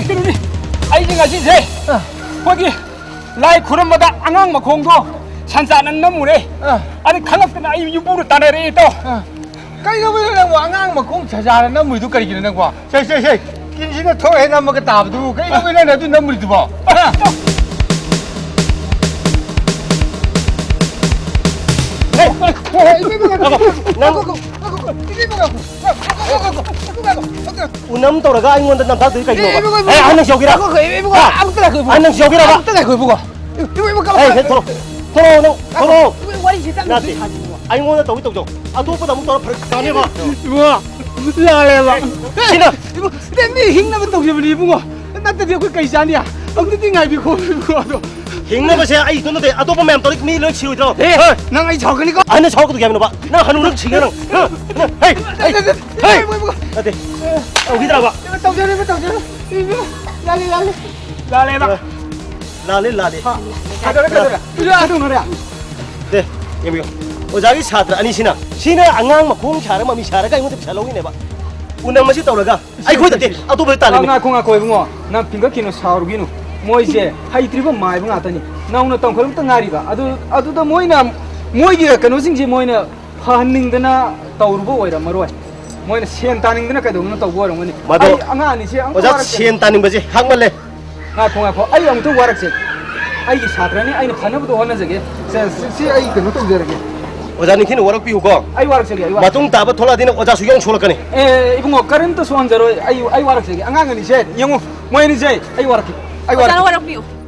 ꯀꯩꯅꯣꯅꯦ, ꯑꯩꯁꯦ ꯉꯁꯤꯁꯦ ꯑꯩꯈꯣꯏꯒꯤ ꯂꯥꯏ ꯈꯨꯔꯨꯝꯕꯗ ꯑꯉꯥꯡ ꯃꯈꯣꯡꯗꯣ ꯁꯟꯖꯥꯅ ꯅꯝꯃꯨꯔꯦ꯫ ꯑꯥ꯫ ꯑꯗꯩ ꯈꯪꯉꯛꯇꯅ ꯑꯩ ꯌꯨꯝꯕꯨꯗ ꯇꯥꯟꯅꯔꯛꯑꯦ, ꯏꯇꯥꯎ꯫ ꯑꯥ꯫ ꯀꯩꯗꯧꯕꯩꯅꯣ ꯅꯪꯕꯨ ꯑꯉꯥꯡ ꯃꯈꯣꯡ ꯁꯟꯖꯥꯅ ꯅꯝꯃꯨꯏꯗꯨ ꯀꯩꯒꯤꯅꯣ ꯅꯪꯕꯨ? ꯁꯦ, ꯁꯦ, ꯁꯦ, ꯀꯤꯟꯁꯤꯅ ꯊꯣꯛ ꯍꯦꯛ ꯅꯝꯃꯒ ꯇꯥꯕꯗꯨꯕꯨ ꯀꯩꯗꯧꯕꯩꯅꯣ ꯅꯪ ꯑꯗꯨ ꯅꯝꯃꯨꯔꯤꯗꯨꯕꯣ? ꯑꯥ꯫ ꯍꯦ! ꯉꯥꯏꯈꯣ, ꯉꯥꯏꯈꯣ, ꯉꯥꯏꯈꯣ, ꯉꯥꯏꯈꯣ, ꯉꯥꯏꯈꯣ, ꯉꯥꯏꯈꯣ, ꯉꯥꯏꯈꯣ, ꯉꯥꯏꯈꯣ, ꯉꯥꯏꯈꯣ, ꯉꯥꯏꯈꯣ, ꯉꯥꯏꯈꯣ, ꯉꯥꯏꯈꯣ, ꯉꯥꯏꯈꯣ, ꯉꯥꯏꯈꯣ, ꯉꯥꯏꯈꯣ꯫ ꯎꯅꯝ ꯇꯧꯔꯒ ꯑꯩꯉꯣꯟꯗ ꯅꯝꯊꯥꯛꯇꯣꯏ ꯀꯩꯒꯤꯅꯣꯕ? ꯏꯕꯨꯡꯉꯣ, ꯏꯕꯨꯡꯉꯣ, ꯑꯦ, ꯑꯍꯟ ꯅꯪꯁꯤ ꯌꯥꯎꯒꯦꯔꯥ? ꯉꯥꯏꯈꯣ, ꯏꯕꯨꯡꯉꯣ, ꯍꯥ? ꯑꯃꯨꯛꯇ ꯉꯥꯏꯈꯣ, ꯏꯕꯨꯡꯉꯣ꯫ ꯑꯍꯟ ꯅꯪꯁꯤ ꯌꯥꯎꯒꯦꯔꯕ? ꯑꯃꯨꯛꯇ ꯉꯥꯏꯈꯣ, ꯏꯕꯨꯡꯉꯣ꯫ ꯏꯕꯨꯡꯉꯣ, ꯏꯕꯨꯡꯉꯣ, ꯑꯦ, ꯍꯦ, ꯊꯣꯛꯂꯛꯑꯣ, ꯊꯣꯛꯂꯛꯑꯣ, ꯅꯪ, ꯊꯣꯛꯂꯛꯑꯣ꯫ ꯏꯕꯨꯡꯉꯣ, ꯋꯥꯔꯤꯁꯤ ꯇꯞꯅ ꯅꯠꯇꯦ, ꯁꯥꯁꯤ, ꯏꯕꯨꯡꯉꯣ꯫ ꯑꯩꯉꯣꯟꯗ ꯇꯧꯒꯦ ꯇꯧꯖꯧ꯫ ꯑꯇꯣꯞꯄꯗ ꯑꯃꯨꯛ ꯇꯧꯔ ꯐꯔꯛ ꯇꯥꯅꯦꯕ꯫ ꯏꯕꯨꯡꯉꯣ, ꯂꯥꯜꯂꯦꯕ꯫ ꯁꯤꯅ ꯏꯕꯨꯡꯉꯣ, ꯅꯪ ꯃꯤ ꯍꯤꯡꯅꯕ ꯇꯧꯖꯕꯅꯤ, ꯏꯕꯨꯡꯉꯣ꯫ ꯅꯠꯇ꯭ꯔꯗꯤ ꯑꯩꯈꯣꯏ ꯀꯩ ꯆꯥꯅꯤ? ꯑꯃꯨꯛꯇꯗꯤ ꯉꯥꯏꯕꯤꯈꯣ, ꯏꯕꯨꯡꯉꯣ, ꯑꯗꯣ꯫ ꯍꯤꯡꯅꯕꯁꯦ ꯑꯩ ꯏꯇꯣꯝ ꯅꯠꯇꯦ, ꯑꯇꯣꯞꯄ ꯃꯌꯥꯝ ꯇꯧꯔꯤ ꯃꯤ ꯂꯣꯏ ꯁꯤꯔꯣꯏꯗ꯭ꯔꯣ? ꯑꯦ, ꯍꯣꯏ꯫ ꯅꯪ ꯑꯩ ꯁꯥꯎꯔꯛꯀꯅꯤꯀꯣ? ꯑꯍꯟꯅ ꯁꯥꯎꯔꯛꯀꯗꯧꯒꯦ ꯍꯥꯏꯕꯅꯣꯕ? ꯅꯪ ꯍꯅꯨ ꯅꯪ ꯁꯤꯒꯦ ꯅꯪ꯫ ꯅꯪ, ꯅꯪ, ꯍꯩ, ꯍꯩ, ꯅꯠꯇꯦ, ꯅꯠꯇꯦ, ꯍꯩ! ꯏꯕꯨꯡꯉꯣ, ꯏꯕꯨꯡꯉꯣ꯫ ꯅꯠꯇꯦ, ꯇꯧꯈꯤꯗ꯭ꯔꯕ? ꯇꯧꯖꯔꯣ, ꯏꯕꯨꯡꯉꯣ, ꯇꯧꯖꯔꯣ꯫ ꯏꯕꯨꯡꯉꯣ, ꯂꯥꯜꯂꯦ, ꯂꯥꯜꯂꯦ꯫ ꯂꯥꯜꯂꯦꯕ꯫ ꯂꯥꯜꯂꯦ, ꯂꯥꯜꯂꯦ꯫ ꯍꯥ? ꯀꯩꯗꯧꯔꯦ, ꯀꯩꯗꯧꯔꯦ? ꯏꯕꯨꯡꯉꯣ, ꯀꯩꯗꯧꯅꯔꯦ? ꯗꯦ, ꯌꯦꯡꯕꯤꯌꯨ꯫ ꯑꯣꯖꯥꯒꯤ ꯁꯥꯇ꯭ꯔ ꯑꯅꯤꯁꯤꯅ, ꯁꯤꯅ ꯑꯉꯥꯡ ꯃꯈꯣꯡ ꯁꯥꯔ ꯃꯃꯤ ꯁꯥꯔꯒ ꯑꯩꯉꯣꯟꯗ ꯄꯩꯁꯥ ꯂꯧꯔꯤꯅꯦꯕ꯫ ꯎꯅꯝ ꯑꯁꯤ ꯇꯧꯔꯒ ꯑꯩꯈꯣꯏꯗꯗꯤ ꯑꯇꯣꯞꯄꯗ ꯇꯥꯜꯂꯤꯅꯦ꯫ ꯉꯥꯏꯈꯣ, ꯉꯥꯏꯈꯣ, ꯏꯕꯨꯡꯉꯣ, ꯅꯪ ꯐꯤꯡꯒꯠꯈꯤꯅꯨ, ꯁꯥꯎꯔꯨꯒꯤꯅꯨ꯫ ꯃꯣꯏꯁꯦ ꯍꯩꯇ꯭ꯔꯤꯕ ꯃꯥꯏꯕ ꯉꯥꯛꯇꯅꯤ꯫ ꯅꯧꯅ ꯇꯝꯈꯠꯂꯛꯇ ꯉꯥꯏꯔꯤꯕ꯫ ꯑꯗꯨ, ꯑꯗꯨꯗ ꯃꯣꯏꯅ, ꯃꯣꯏꯒꯤ ꯀꯩꯅꯣꯁꯤꯡꯁꯦ ꯃꯣꯏꯅ ꯐꯍꯟꯅꯤꯡꯗꯅ ꯇꯧꯔꯨꯕ ꯑꯣꯏꯔꯝꯃꯔꯣꯏ꯫ ꯃꯣꯏꯅ ꯁꯦꯟ ꯇꯥꯅꯤꯡꯗꯅ ꯀꯩꯗꯧꯗꯅ ꯇꯧꯕ ꯑꯣꯏꯔꯝꯒꯅꯤ꯫ ꯃꯗꯣ ꯑꯩ ꯑꯉꯥꯡ ꯑꯅꯤꯁꯦ ꯑꯃꯨꯛꯇ ꯑꯣꯖꯥ, ꯋꯥꯔꯛꯆꯒꯦ꯫ ꯁꯦꯟ ꯇꯥꯅꯤꯡꯕꯁꯦ ꯍꯥꯛꯃꯜꯂꯦ꯫ ꯉꯥꯏꯈꯣ, ꯉꯥꯏꯈꯣ, ꯑꯩ ꯑꯃꯨꯛꯇ ꯋꯥꯔꯛꯆꯒꯦ꯫ ꯑꯩꯒꯤ ꯁꯥꯇ꯭ꯔꯅꯤ, ꯑꯩꯅ ꯐꯅꯕꯗꯣ ꯍꯣꯠꯅꯖꯒꯦ꯫ ꯁꯦ, ꯁꯤ, ꯁꯤ ꯑꯩ ꯀꯩꯅꯣ ꯇꯧꯖꯔꯒꯦ꯫ ꯑꯣꯖꯥ ꯅꯤꯡꯊꯤꯅ ꯋꯥꯔꯛꯄꯤꯌꯨꯀꯣ꯫ ꯑꯩ ꯋꯥꯔꯛꯆꯒꯦ, ꯑꯩ ꯋꯥꯔꯛꯆꯒꯦ꯫ ꯃꯇꯨꯡ ꯇꯥꯕ ꯊꯣꯛꯂꯛꯑꯗꯤ ꯅꯪ ꯑꯣꯖꯥꯁꯨ ꯌꯥꯎꯅ ꯁꯣꯛꯂꯛꯀꯅꯤ꯫ ꯑꯦ, ꯏꯕꯨꯡꯉꯣ, ꯀꯔꯤꯝꯇ ꯁꯣꯛꯍꯟꯖꯔꯣꯏ꯫ ꯑꯩ, ꯑꯩ ꯋꯥꯔꯛꯆꯒꯦ꯫ ꯑꯉꯥꯡ ꯑꯅꯤꯁꯦ ꯌꯦꯡꯉꯨ, ꯃꯣꯏ ꯑꯅꯤꯁꯦ ꯑꯩ ꯋꯥꯔꯛꯀꯦ꯫ ꯑꯩ ꯑꯣꯖꯥꯅ ꯋꯥꯔꯛꯀꯦ꯫ ꯋꯥꯔꯛꯄꯤꯌꯨ꯫